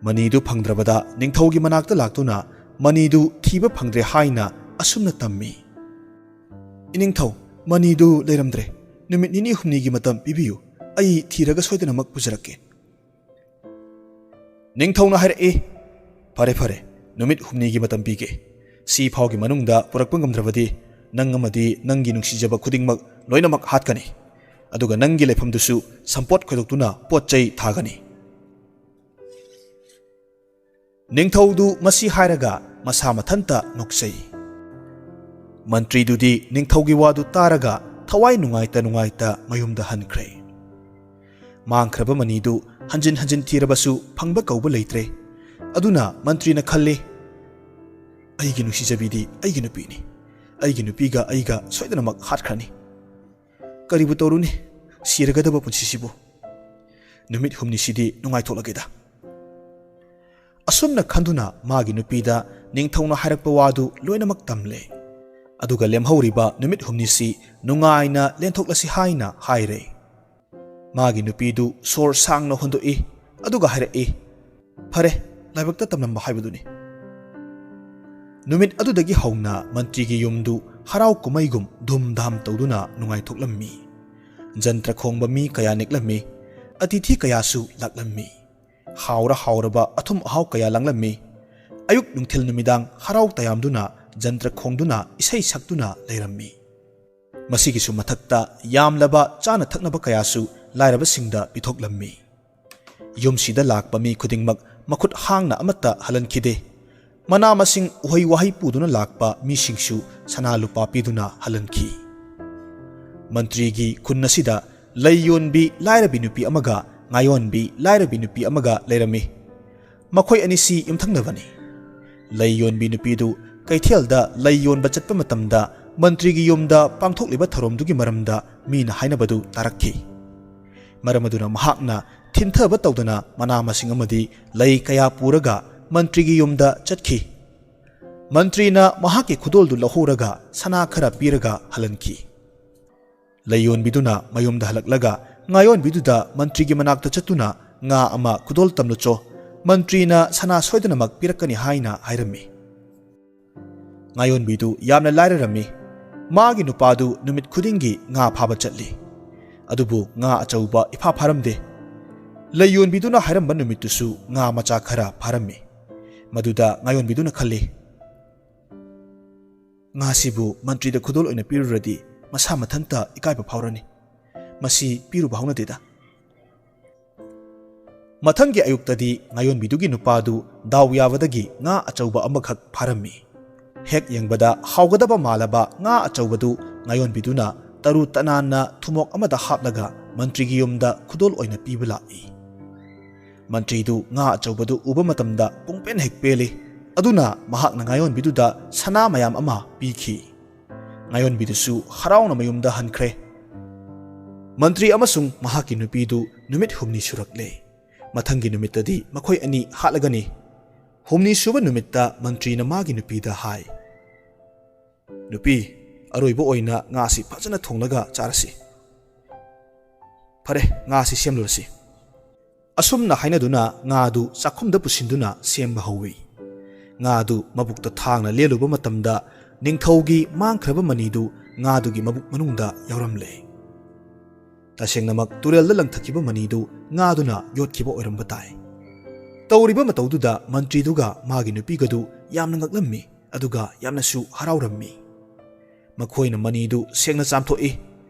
ꯃꯅꯤꯗꯨ ꯐꯪꯗ꯭ꯔꯕꯗ ꯅꯤꯡꯊꯧꯒꯤ ꯃꯅꯥꯛꯇ ꯂꯥꯛꯇꯨꯅ ꯃꯅꯤꯗꯨ ꯊꯤꯕ ꯐꯪꯗ꯭ꯔꯦ ꯍꯥꯏꯅ ꯑꯁꯨꯝꯅ ꯇꯝꯃꯤ, "ꯏꯅꯤꯡꯊꯧ, ꯃꯅꯤꯗꯨ ꯂꯩꯔꯝꯗ꯭ꯔꯦ꯫ ꯅꯨꯃꯤꯠ ꯅꯤꯅꯤ ꯍꯨꯝꯅꯤꯒꯤ ꯃꯇꯝ ꯄꯤꯕꯤꯌꯨ꯫ ꯑꯩ ꯊꯤꯔꯒ ꯁꯣꯏꯗꯅꯃꯛ ꯄꯨꯖꯔꯛꯀꯦ꯫" ꯅꯤꯡꯊꯧꯅ ꯍꯥꯏꯔꯛꯏ, "ꯐꯔꯦ, ꯐꯔꯦ, ꯅꯨꯃꯤꯠ ꯍꯨꯝꯅꯤꯒꯤ ꯃꯇꯝ ꯄꯤꯒꯦ꯫ ꯁꯤ ꯐꯥꯎꯒꯤ ꯃꯅꯨꯡꯗ ꯄꯨꯔꯛꯄ ꯉꯝꯗ꯭ꯔꯕꯗꯤ ꯅꯪ ꯑꯃꯗꯤ ꯅꯪꯒꯤ ꯅꯨꯡꯁꯤꯖꯕ ꯈꯨꯗꯤꯡꯃꯛ ꯂꯣꯏꯅꯃꯛ ꯍꯥꯠꯀꯅꯤ꯫ ꯑꯗꯨꯒ ꯅꯪꯒꯤ ꯂꯩꯐꯝꯗꯨꯁꯨ ꯁꯝꯄꯣꯠ ꯈꯣꯏꯗꯣꯛꯇꯨꯅ ꯄꯣꯠ ꯆꯩ ꯊꯥꯒꯅꯤ꯫" ꯅꯤꯡꯊꯧꯗꯨ ꯃꯁꯤ ꯍꯥꯏꯔꯒ ꯃꯁꯥ ꯃꯊꯟꯇ ꯅꯣꯛꯆꯩ꯫ ꯃꯟꯇ꯭ꯔꯤꯗꯨꯗꯤ ꯅꯤꯡꯊꯧꯒꯤ ꯋꯥꯗꯨ ꯇꯥꯔꯒ ꯊꯋꯥꯏ ꯅꯨꯡꯉꯥꯏꯇ ꯅꯨꯡꯉꯥꯏꯇ ꯃꯌꯨꯝꯗ ꯍꯟꯈ꯭ꯔꯦ꯫ ꯃꯥꯡꯈ꯭ꯔꯕ ꯃꯅꯤꯗꯨ ꯍꯟꯖꯤꯟ ꯍꯟꯖꯤꯟ ꯊꯤꯔꯕꯁꯨ ꯐꯪꯕ ꯀꯧꯕ ꯂꯩꯇ꯭ꯔꯦ꯫ ꯑꯗꯨꯅ ꯃꯟꯇ꯭ꯔꯤꯅ ꯈꯜꯂꯤ, "ꯑꯩꯒꯤ ꯅꯨꯡꯁꯤꯖꯕꯤꯗꯤ ꯑꯩꯒꯤ ꯅꯨꯄꯤꯅꯤ꯫ ꯑꯩꯒꯤ ꯅꯨꯄꯤꯒ ꯑꯩꯒ ꯁꯣꯏꯗꯅꯃꯛ ꯍꯥꯠꯈ꯭ꯔꯅꯤ꯫ ꯀꯔꯤꯕꯨ ꯇꯧꯔꯨꯅꯤ, ꯁꯤꯔꯒꯗꯕ ꯄꯨꯟꯁꯤꯁꯤꯕꯨ꯫ ꯅꯨꯃꯤꯠ ꯍꯨꯝꯅꯤꯁꯤꯗꯤ ꯅꯨꯡꯉꯥꯏꯊꯣꯛꯂꯒꯦꯗ꯫" ꯑꯁꯨꯝꯅ ꯈꯟꯗꯨꯅ ꯃꯥꯒꯤ ꯅꯨꯄꯤꯗ ꯅꯤꯡꯊꯧꯅ ꯍꯥꯏꯔꯛꯄ ꯋꯥꯗꯨ ꯂꯣꯏꯅꯃꯛ ꯇꯝꯂꯦ꯫ ꯑꯗꯨꯒ ꯂꯦꯝꯍꯧꯔꯤꯕ ꯅꯨꯃꯤꯠ ꯍꯨꯝꯅꯤꯁꯤ ꯅꯨꯡꯉꯥꯏꯅ ꯂꯦꯟꯊꯣꯛꯂꯁꯤ ꯍꯥꯏꯅ ꯍꯥꯏꯔꯦ꯫ ꯃꯥꯒꯤ ꯅꯨꯄꯤꯗꯨ ꯁꯣꯔ ꯁꯥꯡꯅ ꯍꯣꯟꯗꯣꯛꯏ, ꯑꯗꯨꯒ ꯍꯥꯏꯔꯛꯏ, "ꯐꯔꯦ, ꯂꯥꯏꯕꯛꯇ ꯇꯝꯂꯝꯕ ꯍꯥꯏꯕꯗꯨꯅꯤ꯫" ꯅꯨꯃꯤꯠ ꯑꯗꯨꯗꯒꯤ ꯍꯧꯅ ꯃꯟꯇ꯭ꯔꯤꯒꯤ ꯌꯨꯝꯗꯨ ꯍꯔꯥꯎ ꯀꯨꯝꯍꯩꯒꯨꯝ ꯙꯨꯝꯙꯥꯝ ꯇꯧꯗꯨꯅ ꯅꯨꯡꯉꯥꯏꯊꯣꯛꯂꯝꯃꯤ꯫ ꯖꯟꯇ꯭ꯔ ꯈꯣꯡꯕ ꯃꯤ ꯀꯌꯥ ꯅꯦꯛꯂꯝꯃꯤ꯫ ꯑꯇꯤꯊꯤ ꯀꯌꯥꯁꯨ ꯂꯥꯛꯂꯝꯃꯤ꯫ ꯍꯥꯎꯔ ꯍꯥꯎꯔꯕ ꯑꯊꯨꯝ ꯑꯍꯥꯎ ꯀꯌꯥ ꯂꯥꯡꯂꯝꯃꯤ꯫ ꯑꯌꯨꯛ ꯅꯨꯡꯊꯤꯜ ꯅꯨꯃꯤꯗꯥꯡ ꯍꯔꯥꯎ ꯇꯌꯥꯝꯗꯨꯅ, ꯖꯟꯇ꯭ꯔ ꯈꯣꯡꯗꯨꯅ, ꯏꯁꯩ ꯁꯛꯇꯨꯅ ꯂꯩꯔꯝꯃꯤ꯫ ꯃꯁꯤꯒꯤꯁꯨ ꯃꯊꯛꯇ ꯌꯥꯝꯂꯕ ꯆꯥꯅ ꯊꯛꯅꯕ ꯀꯌꯥꯁꯨ ꯂꯥꯏꯔꯕꯁꯤꯡꯗ ꯄꯤꯊꯣꯛꯂꯝꯃꯤ꯫ ꯌꯨꯝꯁꯤꯗ ꯂꯥꯛꯄ ꯃꯤ ꯈꯨꯗꯤꯡꯃꯛ ꯃꯈꯨꯠ ꯍꯥꯡꯅ ꯑꯃꯠꯇ ꯍꯜꯍꯟꯈꯤꯗꯦ꯫ ꯃꯅꯥ ꯃꯁꯤꯡ, ꯎꯍꯩ ꯋꯥꯍꯩ ꯄꯨꯗꯨꯅ ꯂꯥꯛꯄ ꯃꯤꯁꯤꯡꯁꯨ ꯁꯅꯥ ꯂꯨꯄꯥ ꯄꯤꯗꯨꯅ ꯍꯜꯍꯟꯈꯤ꯫ ꯃꯟꯇ꯭ꯔꯤꯒꯤ ꯈꯨꯟ ꯑꯁꯤꯗ ꯂꯩ ꯌꯣꯟꯕꯤ ꯂꯥꯏꯔꯕꯤ ꯅꯨꯄꯤ ꯑꯃꯒ ꯉꯥꯌꯣꯟꯕꯤ ꯂꯥꯏꯔꯕꯤ ꯅꯨꯄꯤ ꯑꯃꯒ ꯂꯩꯔꯝꯃꯤ꯫ ꯃꯈꯣꯏ ꯑꯅꯤꯁꯤ ꯌꯨꯝꯊꯪꯅꯕꯅꯤ꯫ ꯂꯩ ꯌꯣꯟꯕꯤ ꯅꯨꯄꯤꯗꯨ ꯀꯩꯊꯦꯜꯗ ꯂꯩ ꯌꯣꯟꯕ ꯆꯠꯄ ꯃꯇꯝꯗ ꯃꯟꯇ꯭ꯔꯤꯒꯤ ꯌꯨꯝꯗ ꯄꯥꯡꯊꯣꯛꯂꯤꯕ ꯊꯧꯔꯝꯗꯨꯒꯤ ꯃꯔꯝꯗ ꯃꯤꯅ ꯍꯥꯏꯅꯕꯗꯨ ꯇꯥꯔꯛꯈꯤ꯫ ꯃꯔꯝ ꯑꯗꯨꯅ ꯃꯍꯥꯛꯅ ꯊꯤꯟꯊꯕ ꯇꯧꯗꯅ ꯃꯅꯥ ꯃꯁꯤꯡ ꯑꯃꯗꯤ ꯂꯩ ꯀꯌꯥ ꯄꯨꯔꯒ ꯃꯟꯇ꯭ꯔꯤꯒꯤ ꯌꯨꯝꯗ ꯆꯠꯈꯤ꯫ ꯃꯟꯇ꯭ꯔꯤꯅ ꯃꯍꯥꯛꯀꯤ ꯈꯨꯗꯣꯜꯗꯨ ꯂꯧꯍꯧꯔꯒ ꯁꯅꯥ ꯈꯔ ꯄꯤꯔꯒ ꯍꯜꯍꯟꯈꯤ꯫ ꯂꯩꯌꯣꯟꯕꯤꯗꯨꯅ ꯃꯌꯨꯝꯗ ꯍꯜꯂꯛꯂꯒ ꯉꯥꯌꯣꯟꯕꯤꯗꯨꯗ ꯃꯟꯇ꯭ꯔꯤꯒꯤ ꯃꯅꯥꯛꯇ ꯆꯠꯇꯨꯅ ꯉꯥ ꯑꯃ ꯈꯨꯗꯣꯜ ꯇꯝꯂꯨꯆꯣ, ꯃꯟꯇ꯭ꯔꯤꯅ ꯁꯅꯥ ꯁꯣꯏꯗꯅꯃꯛ ꯄꯤꯔꯛꯀꯅꯤ ꯍꯥꯏꯅ ꯍꯥꯏꯔꯝꯃꯤ꯫ ꯉꯥꯌꯣꯟꯕꯤꯗꯨ ꯌꯥꯝꯅ ꯂꯥꯏꯔꯔꯝꯃꯤ꯫ ꯃꯥꯒꯤ ꯅꯨꯄꯥꯗꯨ ꯅꯨꯃꯤꯠ ꯈꯨꯗꯤꯡꯒꯤ ꯉꯥ ꯐꯥꯕ ꯆꯠꯂꯤ꯫ ꯑꯗꯨꯕꯨ ꯉꯥ ꯑꯆꯧꯕ ꯏꯐꯥ ꯐꯥꯔꯝꯗꯦ꯫ ꯂꯩꯌꯣꯟꯕꯤꯗꯨꯅ ꯍꯥꯏꯔꯝꯕ ꯅꯨꯃꯤꯠꯇꯨꯁꯨ ꯉꯥ ꯃꯆꯥ ꯈꯔ ꯐꯥꯔꯝꯃꯤ꯫ ꯃꯗꯨꯗ ꯉꯥꯌꯣꯟꯕꯤꯗꯨꯅ ꯈꯜꯂꯤ, "ꯉꯥꯁꯤꯕꯨ ꯃꯟꯇ꯭ꯔꯤꯗ ꯈꯨꯗꯣꯜ ꯑꯣꯏꯅ ꯄꯤꯔꯨꯔꯗꯤ ꯃꯁꯥ ꯃꯊꯟꯇ ꯏꯀꯥꯏꯕ ꯐꯥꯎꯔꯅꯤ꯫ ꯃꯁꯤ ꯄꯤꯔꯨꯕ ꯍꯧꯅꯗꯦꯗ"꯫ ꯃꯊꯪꯒꯤ ꯑꯌꯨꯛꯇꯗꯤ ꯉꯥꯌꯣꯟꯕꯤꯗꯨꯒꯤ ꯅꯨꯄꯥꯗꯨ ꯗꯥꯎ ꯌꯥꯕꯗꯒꯤ ꯉꯥ ꯑꯆꯧꯕ ꯑꯃꯈꯛ ꯐꯥꯔꯝꯃꯤ꯫ ꯍꯦꯛ ꯌꯦꯡꯕꯗ ꯍꯥꯎꯒꯗꯕ ꯃꯥꯜꯂꯕ ꯉꯥ ꯑꯆꯧꯕꯗꯨ ꯉꯥꯌꯣꯟꯕꯤꯗꯨꯅ ꯇꯔꯨ ꯇꯅꯥꯟꯅ ꯊꯨꯃꯣꯛ ꯑꯃꯗ ꯍꯥꯞꯂꯒ ꯃꯟꯇ꯭ꯔꯤꯒꯤ ꯌꯨꯝꯗ ꯈꯨꯗꯣꯜ ꯑꯣꯏꯅ ꯄꯤꯕ ꯂꯥꯛꯏ꯫ ꯃꯟꯇ꯭ꯔꯤꯗꯨ ꯉꯥ ꯑꯆꯧꯕꯗꯨ ꯎꯕ ꯃꯇꯝꯗ ꯄꯨꯡꯄꯦꯟ ꯍꯦꯛ ꯄꯦꯜꯂꯤ꯫ ꯑꯗꯨꯅ ꯃꯍꯥꯛꯅ ꯉꯥꯌꯣꯟꯕꯤꯗꯨꯗ ꯁꯅꯥ ꯃꯌꯥꯝ ꯑꯃ ꯄꯤꯈꯤ꯫ ꯉꯥꯌꯣꯟꯕꯤꯗꯨꯁꯨ ꯍꯔꯥꯎꯅ ꯃꯌꯨꯝꯗ ꯍꯟꯈ꯭ꯔꯦ꯫ ꯃꯟꯇ꯭ꯔꯤ ꯑꯃꯁꯨꯡ ꯃꯍꯥꯛꯀꯤ ꯅꯨꯄꯤꯗꯨ ꯅꯨꯃꯤꯠ ꯍꯨꯝꯅꯤ ꯁꯨꯔꯛꯂꯦ꯫ ꯃꯊꯪꯒꯤ ꯅꯨꯃꯤꯠꯇꯗꯤ ꯃꯈꯣꯏ ꯑꯅꯤ ꯍꯥꯠꯂꯒꯅꯤ꯫ ꯍꯨꯝꯅꯤ ꯁꯨꯕ ꯅꯨꯃꯤꯠꯇ ꯃꯟꯇ꯭ꯔꯤꯅ ꯃꯥꯒꯤ ꯅꯨꯄꯤꯗ ꯍꯥꯏ, "ꯅꯨꯄꯤ, ꯑꯔꯣꯏꯕ ꯑꯣꯏꯅ ꯉꯥꯁꯤ ꯐꯖꯅ ꯊꯣꯡꯂꯒ ꯆꯥꯔꯁꯤ꯫ ꯐꯔꯦ, ꯉꯥꯁꯤ ꯁꯦꯝꯂꯨꯔꯁꯤ"꯫ ꯑꯁꯨꯝꯅ ꯍꯥꯏꯅꯗꯨꯅ ꯉꯥꯗꯨ ꯆꯥꯛꯈꯨꯝꯗ ꯄꯨꯁꯤꯟꯗꯨꯅ ꯁꯦꯝꯕ ꯍꯧꯏ꯫ ꯉꯥꯗꯨ ꯃꯕꯨꯛꯇ ꯊꯥꯡꯅ ꯂꯦꯜꯂꯨꯕ ꯃꯇꯝꯗ ꯅꯤꯡꯊꯧꯒꯤ ꯃꯥꯡꯈ꯭ꯔꯕ ꯃꯅꯤꯗꯨ ꯉꯥꯗꯨꯒꯤ ꯃꯕꯨꯛ ꯃꯅꯨꯡꯗ ꯌꯥꯎꯔꯝꯂꯦ꯫ ꯇꯁꯦꯡꯅꯃꯛ ꯇꯨꯔꯦꯜꯗ ꯂꯪꯊꯈꯤꯕ ꯃꯅꯤꯗꯨ ꯉꯥꯗꯨꯅ ꯌꯣꯠꯈꯤꯕ ꯑꯣꯏꯔꯝꯕ ꯇꯥꯏ꯫ ꯇꯧꯔꯤꯕ ꯃꯇꯧꯗꯨꯗ ꯃꯟꯇ꯭ꯔꯤꯗꯨꯒ ꯃꯥꯒꯤ ꯅꯨꯄꯤꯒꯗꯨ ꯌꯥꯝꯅ ꯉꯛꯂꯝꯃꯤ, ꯑꯗꯨꯒ ꯌꯥꯝꯅꯁꯨ ꯍꯔꯥꯎꯔꯝꯃꯤ꯫ ꯃꯈꯣꯏꯅ ꯃꯅꯤꯗꯨ ꯁꯦꯡꯅ ꯆꯥꯝꯊꯣꯛꯏ,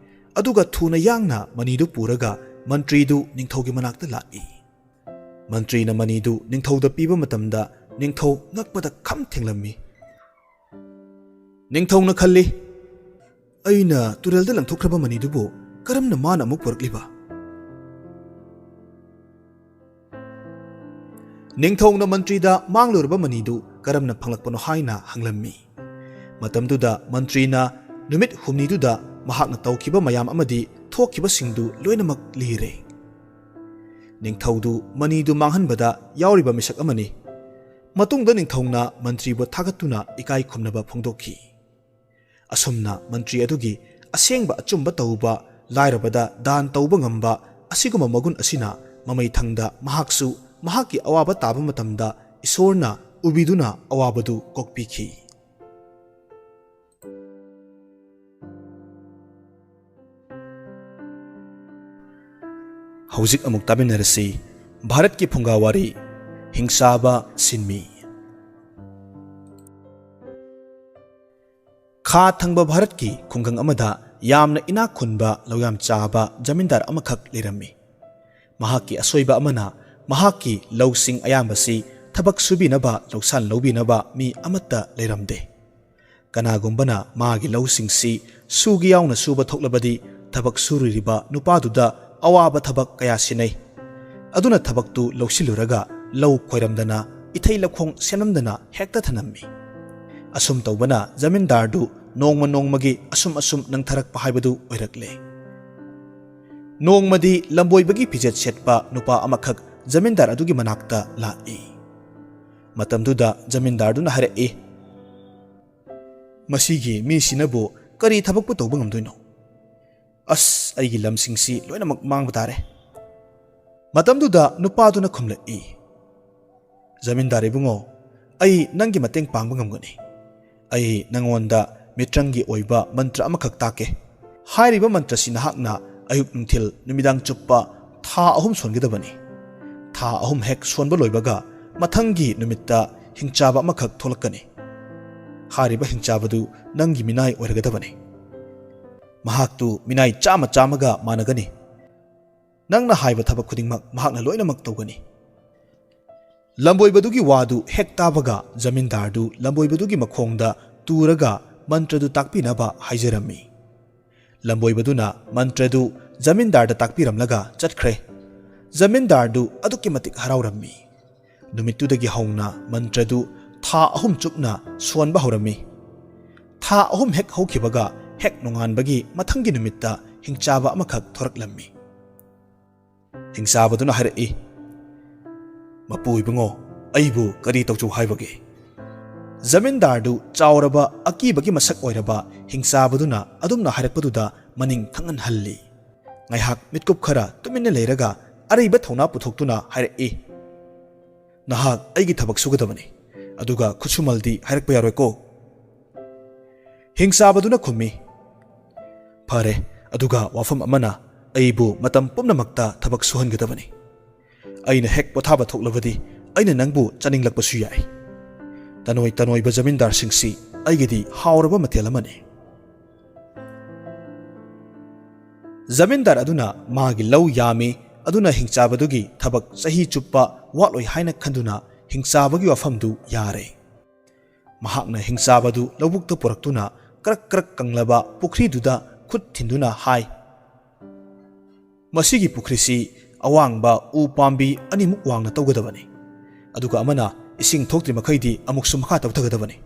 ꯑꯗꯨꯒ ꯊꯨꯅ ꯌꯥꯡꯅ ꯃꯅꯤꯗꯨ ꯄꯨꯔꯒ ꯃꯟꯇ꯭ꯔꯤꯗꯨ ꯅꯤꯡꯊꯧꯒꯤ ꯃꯅꯥꯛꯇ ꯂꯥꯛꯏ꯫ ꯃꯟꯇ꯭ꯔꯤꯅ ꯃꯅꯤꯗꯨ ꯅꯤꯡꯊꯧꯗ ꯄꯤꯕ ꯃꯇꯝꯗ ꯅꯤꯡꯊꯧ ꯉꯛꯄꯗ ꯈꯝ ꯊꯦꯡꯂꯝꯃꯤ꯫ ꯅꯤꯡꯊꯧꯅ ꯈꯜꯂꯤ, "ꯑꯩꯅ ꯇꯨꯔꯦꯜꯗ ꯂꯪꯊꯣꯛꯈ꯭ꯔꯕ ꯃꯅꯤꯗꯨꯕꯨ ꯀꯔꯝꯅ ꯃꯥꯅ ꯑꯃꯨꯛ ꯄꯨꯔꯛꯂꯤꯕ?" ꯅꯤꯡꯊꯧꯅ ꯃꯟꯇ꯭ꯔꯤꯗ ꯃꯥꯡꯂꯨꯔꯕ ꯃꯅꯤꯗꯨ ꯀꯔꯝꯅ ꯐꯪꯂꯛꯄꯅꯣ ꯍꯥꯏꯅ ꯍꯪꯂꯝꯃꯤ꯫ ꯃꯇꯝꯗꯨꯗ ꯃꯟꯇ꯭ꯔꯤꯅ ꯅꯨꯃꯤꯠ ꯍꯨꯝꯅꯤꯗꯨꯗ ꯃꯍꯥꯛꯅ ꯇꯧꯈꯤꯕ ꯃꯌꯥꯝ ꯑꯃꯗꯤ ꯊꯣꯛꯈꯤꯕꯁꯤꯡꯗꯨ ꯂꯣꯏꯅꯃꯛ ꯂꯤꯔꯦ꯫ ꯅꯤꯡꯊꯧꯗꯨ ꯃꯅꯤꯗꯨ ꯃꯥꯡꯍꯟꯕꯗ ꯌꯥꯎꯔꯤꯕ ꯃꯤꯁꯛ ꯑꯃꯅꯤ꯫ ꯃꯇꯨꯡꯗ ꯅꯤꯡꯊꯧꯅ ꯃꯟꯇ꯭ꯔꯤꯕꯨ ꯊꯥꯒꯠꯇꯨꯅ ꯏꯀꯥꯏ ꯈꯨꯝꯅꯕ ꯐꯣꯡꯗꯣꯛꯈꯤ꯫ ꯑꯁꯨꯝꯅ ꯃꯟꯇ꯭ꯔꯤ ꯑꯗꯨꯒꯤ ꯑꯁꯦꯡꯕ ꯑꯆꯨꯝꯕ ꯇꯧꯕ, ꯂꯥꯏꯔꯕꯗ ꯗꯥꯟ ꯇꯧꯕ ꯉꯝꯕ ꯑꯁꯤꯒꯨꯝꯕ ꯃꯒꯨꯟ ꯑꯁꯤꯅ ꯃꯃꯩꯊꯪꯗ ꯃꯍꯥꯛꯁꯨ ꯃꯍꯥꯛꯀꯤ ꯑꯋꯥꯕ ꯇꯥꯕ ꯃꯇꯝꯗ ꯏꯁꯣꯔꯅ ꯎꯕꯤꯗꯨꯅ ꯑꯋꯥꯕꯗꯨ ꯀꯣꯛꯄꯤꯈꯤ꯫ ꯍꯧꯖꯤꯛ ꯑꯃꯨꯛ ꯇꯥꯃꯤꯟꯅꯔꯁꯤ ꯚꯥꯔꯠꯀꯤ ꯐꯨꯡꯒꯥꯋꯥꯔꯤ, ꯍꯤꯡꯆꯥꯕ ꯁꯤꯟꯃꯤ꯫ ꯈꯥ ꯊꯪꯕ ꯚꯥꯔꯠꯀꯤ ꯈꯨꯡꯒꯪ ꯑꯃꯗ ꯌꯥꯝꯅ ꯏꯅꯥꯛ ꯈꯨꯟꯕ, ꯂꯧꯌꯥꯝ ꯆꯥꯕ ꯖꯃꯤꯟꯗꯥꯔ ꯑꯃꯈꯛ ꯂꯩꯔꯝꯃꯤ꯫ ꯃꯍꯥꯛꯀꯤ ꯑꯁꯣꯏꯕ ꯑꯃꯅ ꯃꯍꯥꯛꯀꯤ ꯂꯧꯁꯤꯡ ꯑꯌꯥꯝꯕꯁꯤ ꯊꯕꯛ ꯁꯨꯕꯤꯅꯕ, ꯂꯧꯁꯥꯟ ꯂꯧꯕꯤꯅꯕ ꯃꯤ ꯑꯃꯠꯇ ꯂꯩꯔꯝꯗꯦ꯫ ꯀꯅꯥꯒꯨꯝꯕꯅ ꯃꯥꯒꯤ ꯂꯧꯁꯤꯡꯁꯤ ꯁꯨꯒꯦ ꯌꯥꯎꯅ ꯁꯨꯕ ꯊꯣꯛꯂꯕꯗꯤ, ꯊꯕꯛ ꯁꯨꯔꯨꯔꯤꯕ ꯅꯨꯄꯥꯗꯨꯗ ꯑꯋꯥꯕ ꯊꯕꯛ ꯀꯌꯥ ꯁꯤꯟꯅꯩ꯫ ꯑꯗꯨꯅ ꯊꯕꯛꯇꯨ ꯂꯧꯁꯤꯜꯂꯨꯔꯒ ꯂꯧ ꯈꯣꯏꯔꯝꯗꯅ, ꯏꯊꯩ ꯂꯧꯈꯣꯡ ꯁꯦꯝꯂꯝꯗꯅ ꯍꯦꯛꯇ ꯊꯅꯝꯃꯤ꯫ ꯑꯁꯨꯝ ꯇꯧꯕꯅ ꯖꯃꯤꯟꯗꯥꯔꯗꯨ ꯅꯣꯡꯃ ꯅꯣꯡꯃꯒꯤ ꯑꯁꯨꯝ ꯑꯁꯨꯝ ꯅꯪꯊꯔꯛꯄ ꯍꯥꯏꯕꯗꯨ ꯑꯣꯏꯔꯛꯂꯦ꯫ ꯅꯣꯡꯃꯗꯤ ꯂꯝꯕꯣꯏꯕꯒꯤ ꯐꯤꯖꯦꯠ ꯁꯦꯠꯄ ꯅꯨꯄꯥ ꯑꯃꯈꯛ ꯖꯃꯤꯟꯗꯥꯔ ꯑꯗꯨꯒꯤ ꯃꯅꯥꯛꯇ ꯂꯥꯛꯏ꯫ ꯃꯇꯝꯗꯨꯗ ꯖꯃꯤꯟꯗꯥꯔꯗꯨꯅ ꯍꯥꯏꯔꯛꯏ, "ꯃꯁꯤꯒꯤ ꯃꯤꯁꯤꯅꯕꯨ ꯀꯔꯤ ꯊꯕꯛꯄꯨ ꯇꯧꯕ ꯉꯝꯗꯣꯏꯅꯣ? ꯑꯁ, ꯑꯩꯒꯤ ꯂꯝꯁꯤꯡꯁꯤ ꯂꯣꯏꯅꯃꯛ ꯃꯥꯡꯕ ꯇꯥꯔꯦ꯫" ꯃꯇꯝꯗꯨꯗ ꯅꯨꯄꯥꯗꯨꯅ ꯈꯨꯝꯂꯛꯏ, "ꯖꯃꯤꯟꯗꯥꯔ ꯏꯕꯨꯡꯉꯣ, ꯑꯩ ꯅꯪꯒꯤ ꯃꯇꯦꯡ ꯄꯥꯡꯕ ꯉꯝꯒꯅꯤ꯫ ꯑꯩ ꯅꯪꯉꯣꯟꯗ ꯃꯤꯇ꯭ꯔꯪꯒꯤ ꯑꯣꯏꯕ ꯃꯟꯇ꯭ꯔ ꯑꯃꯈꯛ ꯇꯥꯛꯀꯦ꯫ ꯍꯥꯏꯔꯤꯕ ꯃꯟꯇ꯭ꯔꯁꯤ ꯅꯍꯥꯛꯅ ꯑꯌꯨꯛ ꯅꯨꯡꯊꯤꯜ ꯅꯨꯃꯤꯗꯥꯡ ꯆꯨꯞꯄ ꯊꯥ ꯑꯍꯨꯝ ꯁꯣꯟꯒꯗꯕꯅꯤ꯫ ꯊꯥ ꯑꯍꯨꯝ ꯍꯦꯛ ꯁꯣꯟꯕ ꯂꯣꯏꯕꯒ ꯃꯊꯪꯒꯤ ꯅꯨꯃꯤꯠꯇ ꯍꯤꯡꯆꯥꯕ ꯑꯃꯈꯛ ꯊꯣꯛꯂꯛꯀꯅꯤ꯫ ꯍꯥꯏꯔꯤꯕ ꯍꯤꯡꯆꯥꯕꯗꯨ ꯅꯪꯒꯤ ꯃꯤꯅꯥꯏ ꯑꯣꯏꯔꯒꯗꯕꯅꯤ꯫ ꯃꯍꯥꯛꯇꯨ ꯃꯤꯅꯥꯏ ꯆꯥꯝꯃ ꯆꯥꯝꯃꯒ ꯃꯥꯟꯅꯒꯅꯤ꯫ ꯅꯪꯅ ꯍꯥꯏꯕ ꯊꯕꯛ ꯈꯨꯗꯤꯡꯃꯛ ꯃꯍꯥꯛꯅ ꯂꯣꯏꯅꯃꯛ ꯇꯧꯒꯅꯤ꯫" ꯂꯝꯕꯣꯏꯕꯗꯨꯒꯤ ꯋꯥꯗꯨ ꯍꯦꯛ ꯇꯥꯕꯒ ꯖꯃꯤꯟꯗꯥꯔꯗꯨ ꯂꯝꯕꯣꯏꯕꯗꯨꯒꯤ ꯃꯈꯣꯡꯗ ꯇꯨꯔꯒ ꯃꯟꯇ꯭ꯔꯗꯨ ꯇꯥꯛꯄꯤꯅꯕ ꯍꯥꯏꯖꯔꯝꯃꯤ꯫ ꯂꯝꯕꯣꯏꯕꯗꯨꯅ ꯃꯟꯇ꯭ꯔꯗꯨ ꯖꯃꯤꯟꯗꯥꯔꯗ ꯇꯥꯛꯄꯤꯔꯝꯂꯒ ꯆꯠꯈ꯭ꯔꯦ꯫ ꯖꯃꯤꯟꯗꯥꯔꯗꯨ ꯑꯗꯨꯛꯀꯤ ꯃꯇꯤꯛ ꯍꯔꯥꯎꯔꯝꯃꯤ꯫ ꯅꯨꯃꯤꯠꯇꯨꯗꯒꯤ ꯍꯧꯅ ꯃꯟꯇ꯭ꯔꯗꯨ ꯊꯥ ꯑꯍꯨꯝ ꯆꯨꯞꯅ ꯁꯣꯟꯕ ꯍꯧꯔꯝꯃꯤ꯫ ꯊꯥ ꯑꯍꯨꯝ ꯍꯦꯛ ꯍꯧꯈꯤꯕꯒ ꯍꯦꯛ ꯅꯣꯡꯉꯥꯟꯕꯒꯤ ꯃꯊꯪꯒꯤ ꯅꯨꯃꯤꯠꯇ ꯍꯤꯡꯆꯥꯕ ꯑꯃꯈꯛ ꯊꯣꯔꯛꯂꯝꯃꯤ꯫ ꯍꯤꯡꯆꯥꯕꯗꯨꯅ ꯍꯥꯏꯔꯛꯏ, "ꯃꯄꯨ ꯏꯕꯨꯡꯉꯣ, ꯑꯩꯕꯨ ꯀꯔꯤ ꯇꯧꯆꯧ ꯍꯥꯏꯕꯒꯦ? ꯖꯃꯤꯟꯗꯥꯔꯗꯨ ꯆꯥꯎꯔꯕ ꯑꯀꯤꯕꯒꯤ ꯃꯁꯛ ꯑꯣꯏꯔꯕ ꯍꯤꯡꯆꯥꯕꯗꯨꯅ ꯑꯗꯨꯝꯅ ꯍꯥꯏꯔꯛꯄꯗꯨꯗ ꯃꯅꯤꯡ ꯊꯪꯍꯟꯍꯜꯂꯤ꯫ ꯉꯥꯏꯍꯥꯛ ꯃꯤꯠꯀꯨꯞ ꯈꯔ ꯇꯨꯃꯤꯟꯅ ꯂꯩꯔꯒ ꯑꯔꯩꯕ ꯊꯧꯅꯥ ꯄꯨꯊꯣꯛꯇꯨꯅ ꯍꯥꯏꯔꯛꯏ, "ꯅꯍꯥꯛ ꯑꯩꯒꯤ ꯊꯕꯛ ꯁꯨꯒꯗꯕꯅꯤ, ꯑꯗꯨꯒ ꯈꯨꯠꯁꯨꯃꯜꯗꯤ ꯍꯥꯏꯔꯛꯄ ꯌꯥꯔꯣꯏꯀꯣ?" ꯍꯤꯡꯆꯥꯕꯗꯨꯅ ꯈꯨꯝꯃꯤ, "ꯐꯔꯦ, ꯑꯗꯨꯒ ꯋꯥꯐꯝ ꯑꯃꯅ, ꯑꯩꯕꯨ ꯃꯇꯝ ꯄꯨꯝꯅꯃꯛꯇ ꯊꯕꯛ ꯁꯨꯍꯟꯒꯗꯕꯅꯤ꯫ ꯑꯩꯅ ꯍꯦꯛ ꯄꯣꯊꯥꯕ ꯊꯣꯛꯂꯕꯗꯤ ꯑꯩꯅ ꯅꯪꯕꯨ ꯆꯥꯅꯤꯡꯂꯛꯄꯁꯨ ꯌꯥꯏ꯫ ꯇꯅꯣꯏ ꯇꯅꯣꯏꯕ ꯖꯃꯤꯟꯗꯥꯔꯁꯤꯡꯁꯤ ꯑꯩꯒꯤꯗꯤ ꯍꯥꯎꯔꯕ ꯃꯊꯦꯜ ꯑꯃꯅꯤ꯫" ꯖꯃꯤꯟꯗꯥꯔ ꯑꯗꯨꯅ ꯃꯥꯒꯤ ꯂꯧ ꯌꯥꯝꯃꯤ, ꯑꯗꯨꯅ ꯍꯤꯡꯆꯥꯕꯗꯨꯒꯤ ꯊꯕꯛ ꯆꯍꯤ ꯆꯨꯞꯄ ꯋꯥꯠꯂꯣꯏ ꯍꯥꯏꯅ ꯈꯟꯗꯨꯅ ꯍꯤꯡꯆꯥꯕꯒꯤ ꯋꯥꯐꯝꯗꯨ ꯌꯥꯔꯦ꯫ ꯃꯍꯥꯛꯅ ꯍꯤꯡꯆꯥꯕꯗꯨ ꯂꯧꯕꯨꯛꯇ ꯄꯨꯔꯛꯇꯨꯅ ꯀ꯭ꯔꯛ ꯀ꯭ꯔꯛ ꯀꯪꯂꯕ ꯄꯨꯈ꯭ꯔꯤꯗꯨꯗ ꯈꯨꯠ ꯊꯤꯟꯗꯨꯅ ꯍꯥꯏ, "ꯃꯁꯤꯒꯤ ꯄꯨꯈ꯭ꯔꯤꯁꯤ ꯑꯋꯥꯡꯕ ꯎ ꯄꯥꯝꯕꯤ ꯑꯅꯤꯃꯨꯛ ꯋꯥꯡꯅ ꯇꯧꯒꯗꯕꯅꯤ, ꯑꯗꯨꯒ ꯑꯃꯅ ꯏꯁꯤꯡ ꯊꯣꯛꯇ꯭ꯔꯤ ꯃꯈꯩꯗꯤ ꯑꯃꯨꯛꯁꯨ ꯃꯈꯥ ꯇꯧꯊꯒꯗꯕꯅꯤ꯫"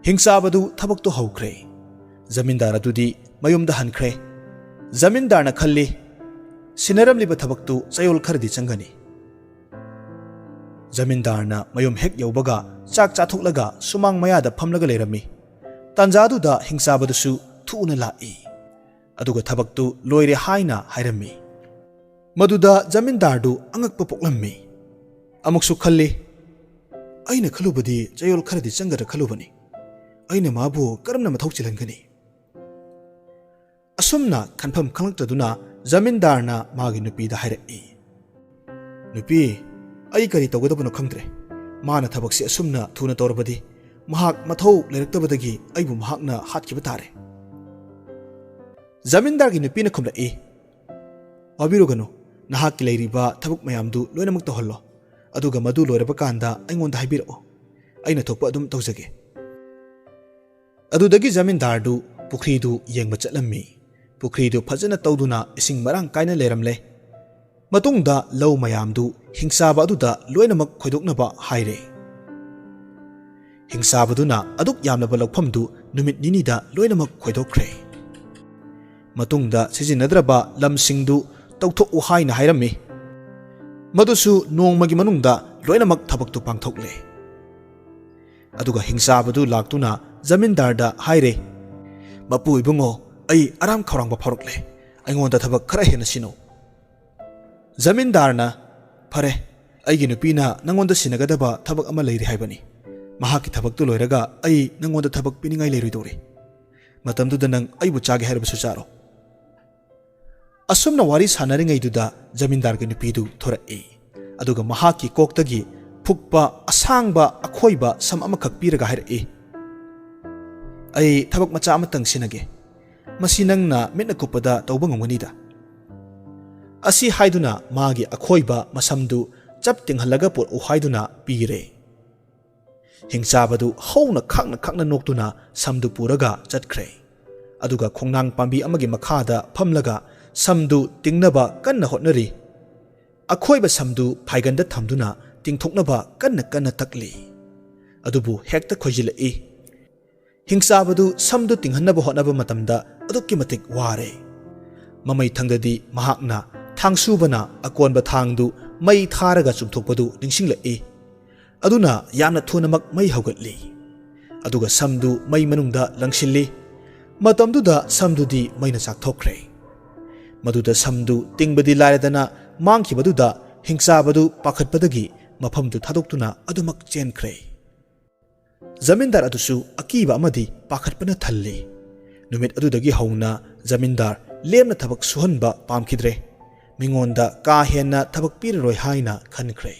ꯍꯤꯡꯆꯥꯕꯗꯨ ꯊꯕꯛꯇꯨ ꯍꯧꯈ꯭ꯔꯦ꯫ ꯖꯃꯤꯟꯗꯥꯔ ꯑꯗꯨꯗꯤ ꯃꯌꯨꯝꯗ ꯍꯟꯈ꯭ꯔꯦ꯫ ꯖꯃꯤꯟꯗꯥꯔꯅ ꯈꯜꯂꯤ, ꯁꯤꯟꯅꯔꯝꯂꯤꯕ ꯊꯕꯛꯇꯨ ꯆꯌꯣꯜ ꯈꯔꯗꯤ ꯆꯪꯒꯅꯤ꯫ ꯖꯃꯤꯟꯗꯥꯔꯅ ꯃꯌꯨꯝ ꯍꯦꯛ ꯌꯧꯕꯒ ꯆꯥꯛ ꯆꯥꯊꯣꯛꯂꯒ ꯁꯨꯃꯥꯡ ꯃꯌꯥꯗ ꯐꯝꯂꯒ ꯂꯩꯔꯝꯃꯤ꯫ ꯇꯥꯟꯖꯥꯗꯨꯗ ꯍꯤꯡꯆꯥꯕꯗꯨꯁꯨ ꯊꯨꯅ ꯂꯥꯛꯏ꯫ ꯑꯗꯨꯒ ꯊꯕꯛꯇꯨ ꯂꯣꯏꯔꯦ ꯍꯥꯏꯅ ꯍꯥꯏꯔꯝꯃꯤ꯫ ꯃꯗꯨꯗ ꯖꯃꯤꯟꯗꯥꯔꯗꯨ ꯑꯉꯛꯄ ꯄꯣꯛꯂꯝꯃꯤ꯫ ꯑꯃꯨꯛꯁꯨ ꯈꯜꯂꯤ, "ꯑꯩꯅ ꯈꯜꯂꯨꯕꯗꯤ ꯆꯌꯣꯜ ꯈꯔꯗꯤ ꯆꯪꯒꯗ꯭ꯔꯥ ꯈꯜꯂꯨꯕꯅꯤ꯫ ꯑꯩꯅ ꯃꯥꯕꯨ ꯀꯔꯝꯅ ꯃꯊꯧ ꯆꯤꯜꯍꯟꯒꯅꯤ?" ꯑꯁꯨꯝꯅ ꯈꯟꯐꯝ ꯈꯪꯂꯛꯇꯗꯨꯅ ꯖꯃꯤꯟꯗꯥꯔꯅ ꯃꯥꯒꯤ ꯅꯨꯄꯤꯗ ꯍꯥꯏꯔꯛꯏ, "ꯅꯨꯄꯤ, ꯑꯩ ꯀꯔꯤ ꯇꯧꯒꯗꯕꯅꯣ ꯈꯪꯗ꯭ꯔꯦ꯫ ꯃꯥꯅ ꯊꯕꯛꯁꯤ ꯑꯁꯨꯝꯅ ꯊꯨꯅ ꯇꯧꯔꯕꯗꯤ ꯃꯍꯥꯛ ꯃꯊꯧ ꯂꯩꯔꯛꯇꯕꯗꯒꯤ ꯑꯩꯕꯨ ꯃꯍꯥꯛꯅ ꯍꯥꯠꯈꯤꯕ ꯇꯥꯔꯦ꯫" ꯖꯃꯤꯟꯗꯥꯔꯒꯤ ꯅꯨꯄꯤꯅ ꯈꯨꯝꯂꯛꯏ, "ꯋꯥꯕꯤꯔꯨꯒꯅꯨ, ꯅꯍꯥꯛꯀꯤ ꯂꯩꯔꯤꯕ ꯊꯕꯛ ꯃꯌꯥꯝꯗꯨ ꯂꯣꯏꯅꯃꯛ ꯇꯧꯍꯜꯂꯣ, ꯑꯗꯨꯒ ꯃꯗꯨ ꯂꯣꯏꯔꯕ ꯀꯥꯟꯗ ꯑꯩꯉꯣꯟꯗ ꯍꯥꯏꯕꯤꯔꯛꯑꯣ꯫ ꯑꯩꯅ ꯊꯣꯛꯄ ꯑꯗꯨꯝ ꯇꯧꯖꯒꯦ꯫" ꯑꯗꯨꯗꯒꯤ ꯖꯃꯤꯟꯗꯥꯔꯗꯨ ꯄꯨꯈ꯭ꯔꯤꯗꯨ ꯌꯦꯡꯕ ꯆꯠꯂꯝꯃꯤ꯫ ꯄꯨꯈ꯭ꯔꯤꯗꯨ ꯐꯖꯅ ꯇꯧꯗꯨꯅ ꯏꯁꯤꯡ ꯃꯔꯥꯡ ꯀꯥꯏꯅ ꯂꯩꯔꯝꯂꯦ꯫ ꯃꯇꯨꯡꯗ ꯂꯧ ꯃꯌꯥꯝꯗꯨ ꯍꯤꯡꯆꯥꯕ ꯑꯗꯨꯗ ꯂꯣꯏꯅꯃꯛ ꯈꯣꯏꯗꯣꯛꯅꯕ ꯍꯥꯏꯔꯦ꯫ ꯍꯤꯡꯆꯥꯕꯗꯨꯅ ꯑꯗꯨꯛ ꯌꯥꯝꯂꯕ ꯂꯧꯐꯝꯗꯨ ꯅꯨꯃꯤꯠ ꯅꯤꯅꯤꯗ ꯂꯣꯏꯅꯃꯛ ꯈꯣꯏꯗꯣꯛꯈ꯭ꯔꯦ꯫ ꯃꯇꯨꯡꯗ ꯁꯤꯖꯤꯟꯅꯗ꯭ꯔꯕ ꯂꯝꯁꯤꯡꯗꯨ ꯇꯧꯊꯣꯛꯎ ꯍꯥꯏꯅ ꯍꯥꯏꯔꯝꯃꯤ꯫ ꯃꯗꯨꯁꯨ ꯅꯣꯡꯃꯒꯤ ꯃꯅꯨꯡꯗ ꯂꯣꯏꯅꯃꯛ ꯊꯕꯛꯇꯨ ꯄꯥꯡꯊꯣꯛꯂꯦ꯫ ꯑꯗꯨꯒ ꯍꯤꯡꯆꯥꯕꯗꯨ ꯂꯥꯛꯇꯨꯅ ꯖꯃꯤꯟꯗꯥꯔꯗ ꯍꯥꯏꯔꯦ, "ꯃꯄꯨ ꯏꯕꯨꯡꯉꯣ, ꯑꯩ ꯑꯔꯥꯝ ꯈꯧꯔꯥꯡꯕ ꯐꯥꯎꯔꯛꯂꯦ꯫ ꯑꯩꯉꯣꯟꯗ ꯊꯕꯛ ꯈꯔ ꯍꯦꯟꯅ ꯁꯤꯟꯅꯧ꯫" ꯖꯃꯤꯟꯗꯥꯔꯅ, "ꯐꯔꯦ, ꯑꯩꯒꯤ ꯅꯨꯄꯤꯅ ꯅꯪꯉꯣꯟꯗ ꯁꯤꯟꯅꯒꯗꯕ ꯊꯕꯛ ꯑꯃ ꯂꯩꯔꯤ ꯍꯥꯏꯕꯅꯤ꯫ ꯃꯍꯥꯛꯀꯤ ꯊꯕꯛꯇꯨ ꯂꯣꯏꯔꯒ ꯑꯩ ꯅꯪꯉꯣꯟꯗ ꯊꯕꯛ ꯄꯤꯅꯤꯡꯉꯥꯏ ꯂꯩꯔꯣꯏꯗꯧꯔꯤ꯫ ꯃꯇꯝꯗꯨꯗ ꯅꯪ ꯑꯩꯕꯨ ꯆꯥꯒꯦ ꯍꯥꯏꯔꯕꯁꯨ ꯆꯥꯔꯣ꯫" ꯑꯁꯨꯝꯅ ꯋꯥꯔꯤ ꯁꯥꯟꯅꯔꯤꯉꯩꯗꯨꯗ ꯖꯃꯤꯟꯗꯥꯔꯒꯤ ꯅꯨꯄꯤꯗꯨ ꯊꯣꯔꯛꯏ꯫ ꯑꯗꯨꯒ ꯃꯍꯥꯛꯀꯤ ꯀꯣꯛꯇꯒꯤ ꯐꯨꯛꯄ ꯑꯁꯥꯡꯕ ꯑꯈꯣꯏꯕ ꯁꯝ ꯑꯃꯈꯛ ꯄꯤꯔꯒ ꯍꯥꯏꯔꯛꯏ, "ꯑꯩ ꯊꯕꯛ ꯃꯆꯥ ꯑꯃꯇꯪ ꯁꯤꯟꯅꯒꯦ꯫ ꯃꯁꯤ ꯅꯪꯅ ꯃꯤꯠꯅ ꯀꯨꯞꯄꯗ ꯇꯧꯕ ꯉꯝꯒꯅꯤꯗ꯫" ꯑꯁꯤ ꯍꯥꯏꯗꯨꯅ ꯃꯥꯒꯤ ꯑꯈꯣꯏꯕ ꯃꯁꯝꯗꯨ ꯆꯞ ꯇꯤꯡꯍꯜꯂꯒ ꯄꯨꯔꯛꯎ ꯍꯥꯏꯗꯨꯅ ꯄꯤꯔꯦ꯫ ꯍꯤꯡꯆꯥꯕꯗꯨ ꯍꯧꯅ ꯈꯥꯛꯅ ꯈꯥꯛꯅ ꯅꯣꯛꯇꯨꯅ ꯁꯝꯗꯨ ꯄꯨꯔꯒ ꯆꯠꯈ꯭ꯔꯦ꯫ ꯑꯗꯨꯒ ꯈꯣꯡꯅꯥꯡ ꯄꯥꯝꯕꯤ ꯑꯃꯒꯤ ꯃꯈꯥꯗ ꯐꯝꯂꯒ ꯁꯝꯗꯨ ꯇꯤꯡꯅꯕ ꯀꯟꯅ ꯍꯣꯠꯅꯔꯤ꯫ ꯑꯈꯣꯏꯕ ꯁꯝꯗꯨ ꯐꯥꯏꯒꯟꯗ ꯊꯝꯗꯨꯅ ꯇꯤꯡꯊꯣꯛꯅꯕ ꯀꯟꯅ ꯀꯟꯅ ꯇꯛꯂꯤ꯫ ꯑꯗꯨꯕꯨ ꯍꯦꯛꯇ ꯈꯣꯏꯖꯤꯜꯂꯛꯏ꯫ ꯍꯤꯡꯆꯥꯕꯗꯨ ꯁꯝꯗꯨ ꯇꯤꯡꯍꯟꯅꯕ ꯍꯣꯠꯅꯕ ꯃꯇꯝꯗ ꯑꯗꯨꯛꯀꯤ ꯃꯇꯤꯛ ꯋꯥꯔꯦ꯫ ꯃꯃꯩ ꯊꯪꯗꯗꯤ ꯃꯍꯥꯛꯅ ꯊꯥꯡꯁꯨꯕꯅ ꯑꯀꯣꯟꯕ ꯊꯥꯡꯗꯨ ꯃꯩ ꯊꯥꯔꯒ ꯆꯨꯝꯊꯣꯛꯄꯗꯨ ꯅꯤꯡꯁꯤꯡꯂꯛꯏ꯫ ꯑꯗꯨꯅ ꯌꯥꯝꯅ ꯊꯨꯅꯃꯛ ꯃꯩ ꯍꯧꯒꯠꯂꯤ꯫ ꯑꯗꯨꯒ ꯁꯝꯗꯨ ꯃꯩ ꯃꯅꯨꯡꯗ ꯂꯪꯁꯤꯜꯂꯤ꯫ ꯃꯇꯝꯗꯨꯗ ꯁꯝꯗꯨꯗꯤ ꯃꯩꯅ ꯆꯥꯛꯊꯣꯛꯈ꯭ꯔꯦ꯫ ꯃꯗꯨꯗ ꯁꯝꯗꯨ ꯇꯤꯡꯕꯗꯤ ꯂꯥꯏꯔꯗꯅ ꯃꯥꯡꯈꯤꯕꯗꯨꯗ ꯍꯤꯡꯆꯥꯕꯗꯨ ꯄꯥꯈꯠꯄꯗꯒꯤ ꯃꯐꯝꯗꯨ ꯊꯥꯗꯣꯛꯇꯨꯅ ꯑꯗꯨꯃꯛ ꯆꯦꯟꯈ꯭ꯔꯦ꯫ ꯖꯃꯤꯟꯗꯥꯔ ꯑꯗꯨꯁꯨ ꯑꯀꯤꯕ ꯑꯃꯗꯤ ꯄꯥꯈꯠꯄꯅ ꯊꯜꯂꯤ꯫ ꯅꯨꯃꯤꯠ ꯑꯗꯨꯗꯒꯤ ꯍꯧꯅ ꯖꯃꯤꯟꯗꯥꯔ ꯂꯦꯝꯅ ꯊꯕꯛ ꯁꯨꯍꯟꯕ ꯄꯥꯝꯈꯤꯗ꯭ꯔꯦ꯫ ꯃꯤꯉꯣꯟꯗ ꯀꯥ ꯍꯦꯟꯅ ꯊꯕꯛ ꯄꯤꯔꯔꯣꯏ ꯍꯥꯏꯅ ꯈꯟꯈ꯭ꯔꯦ꯫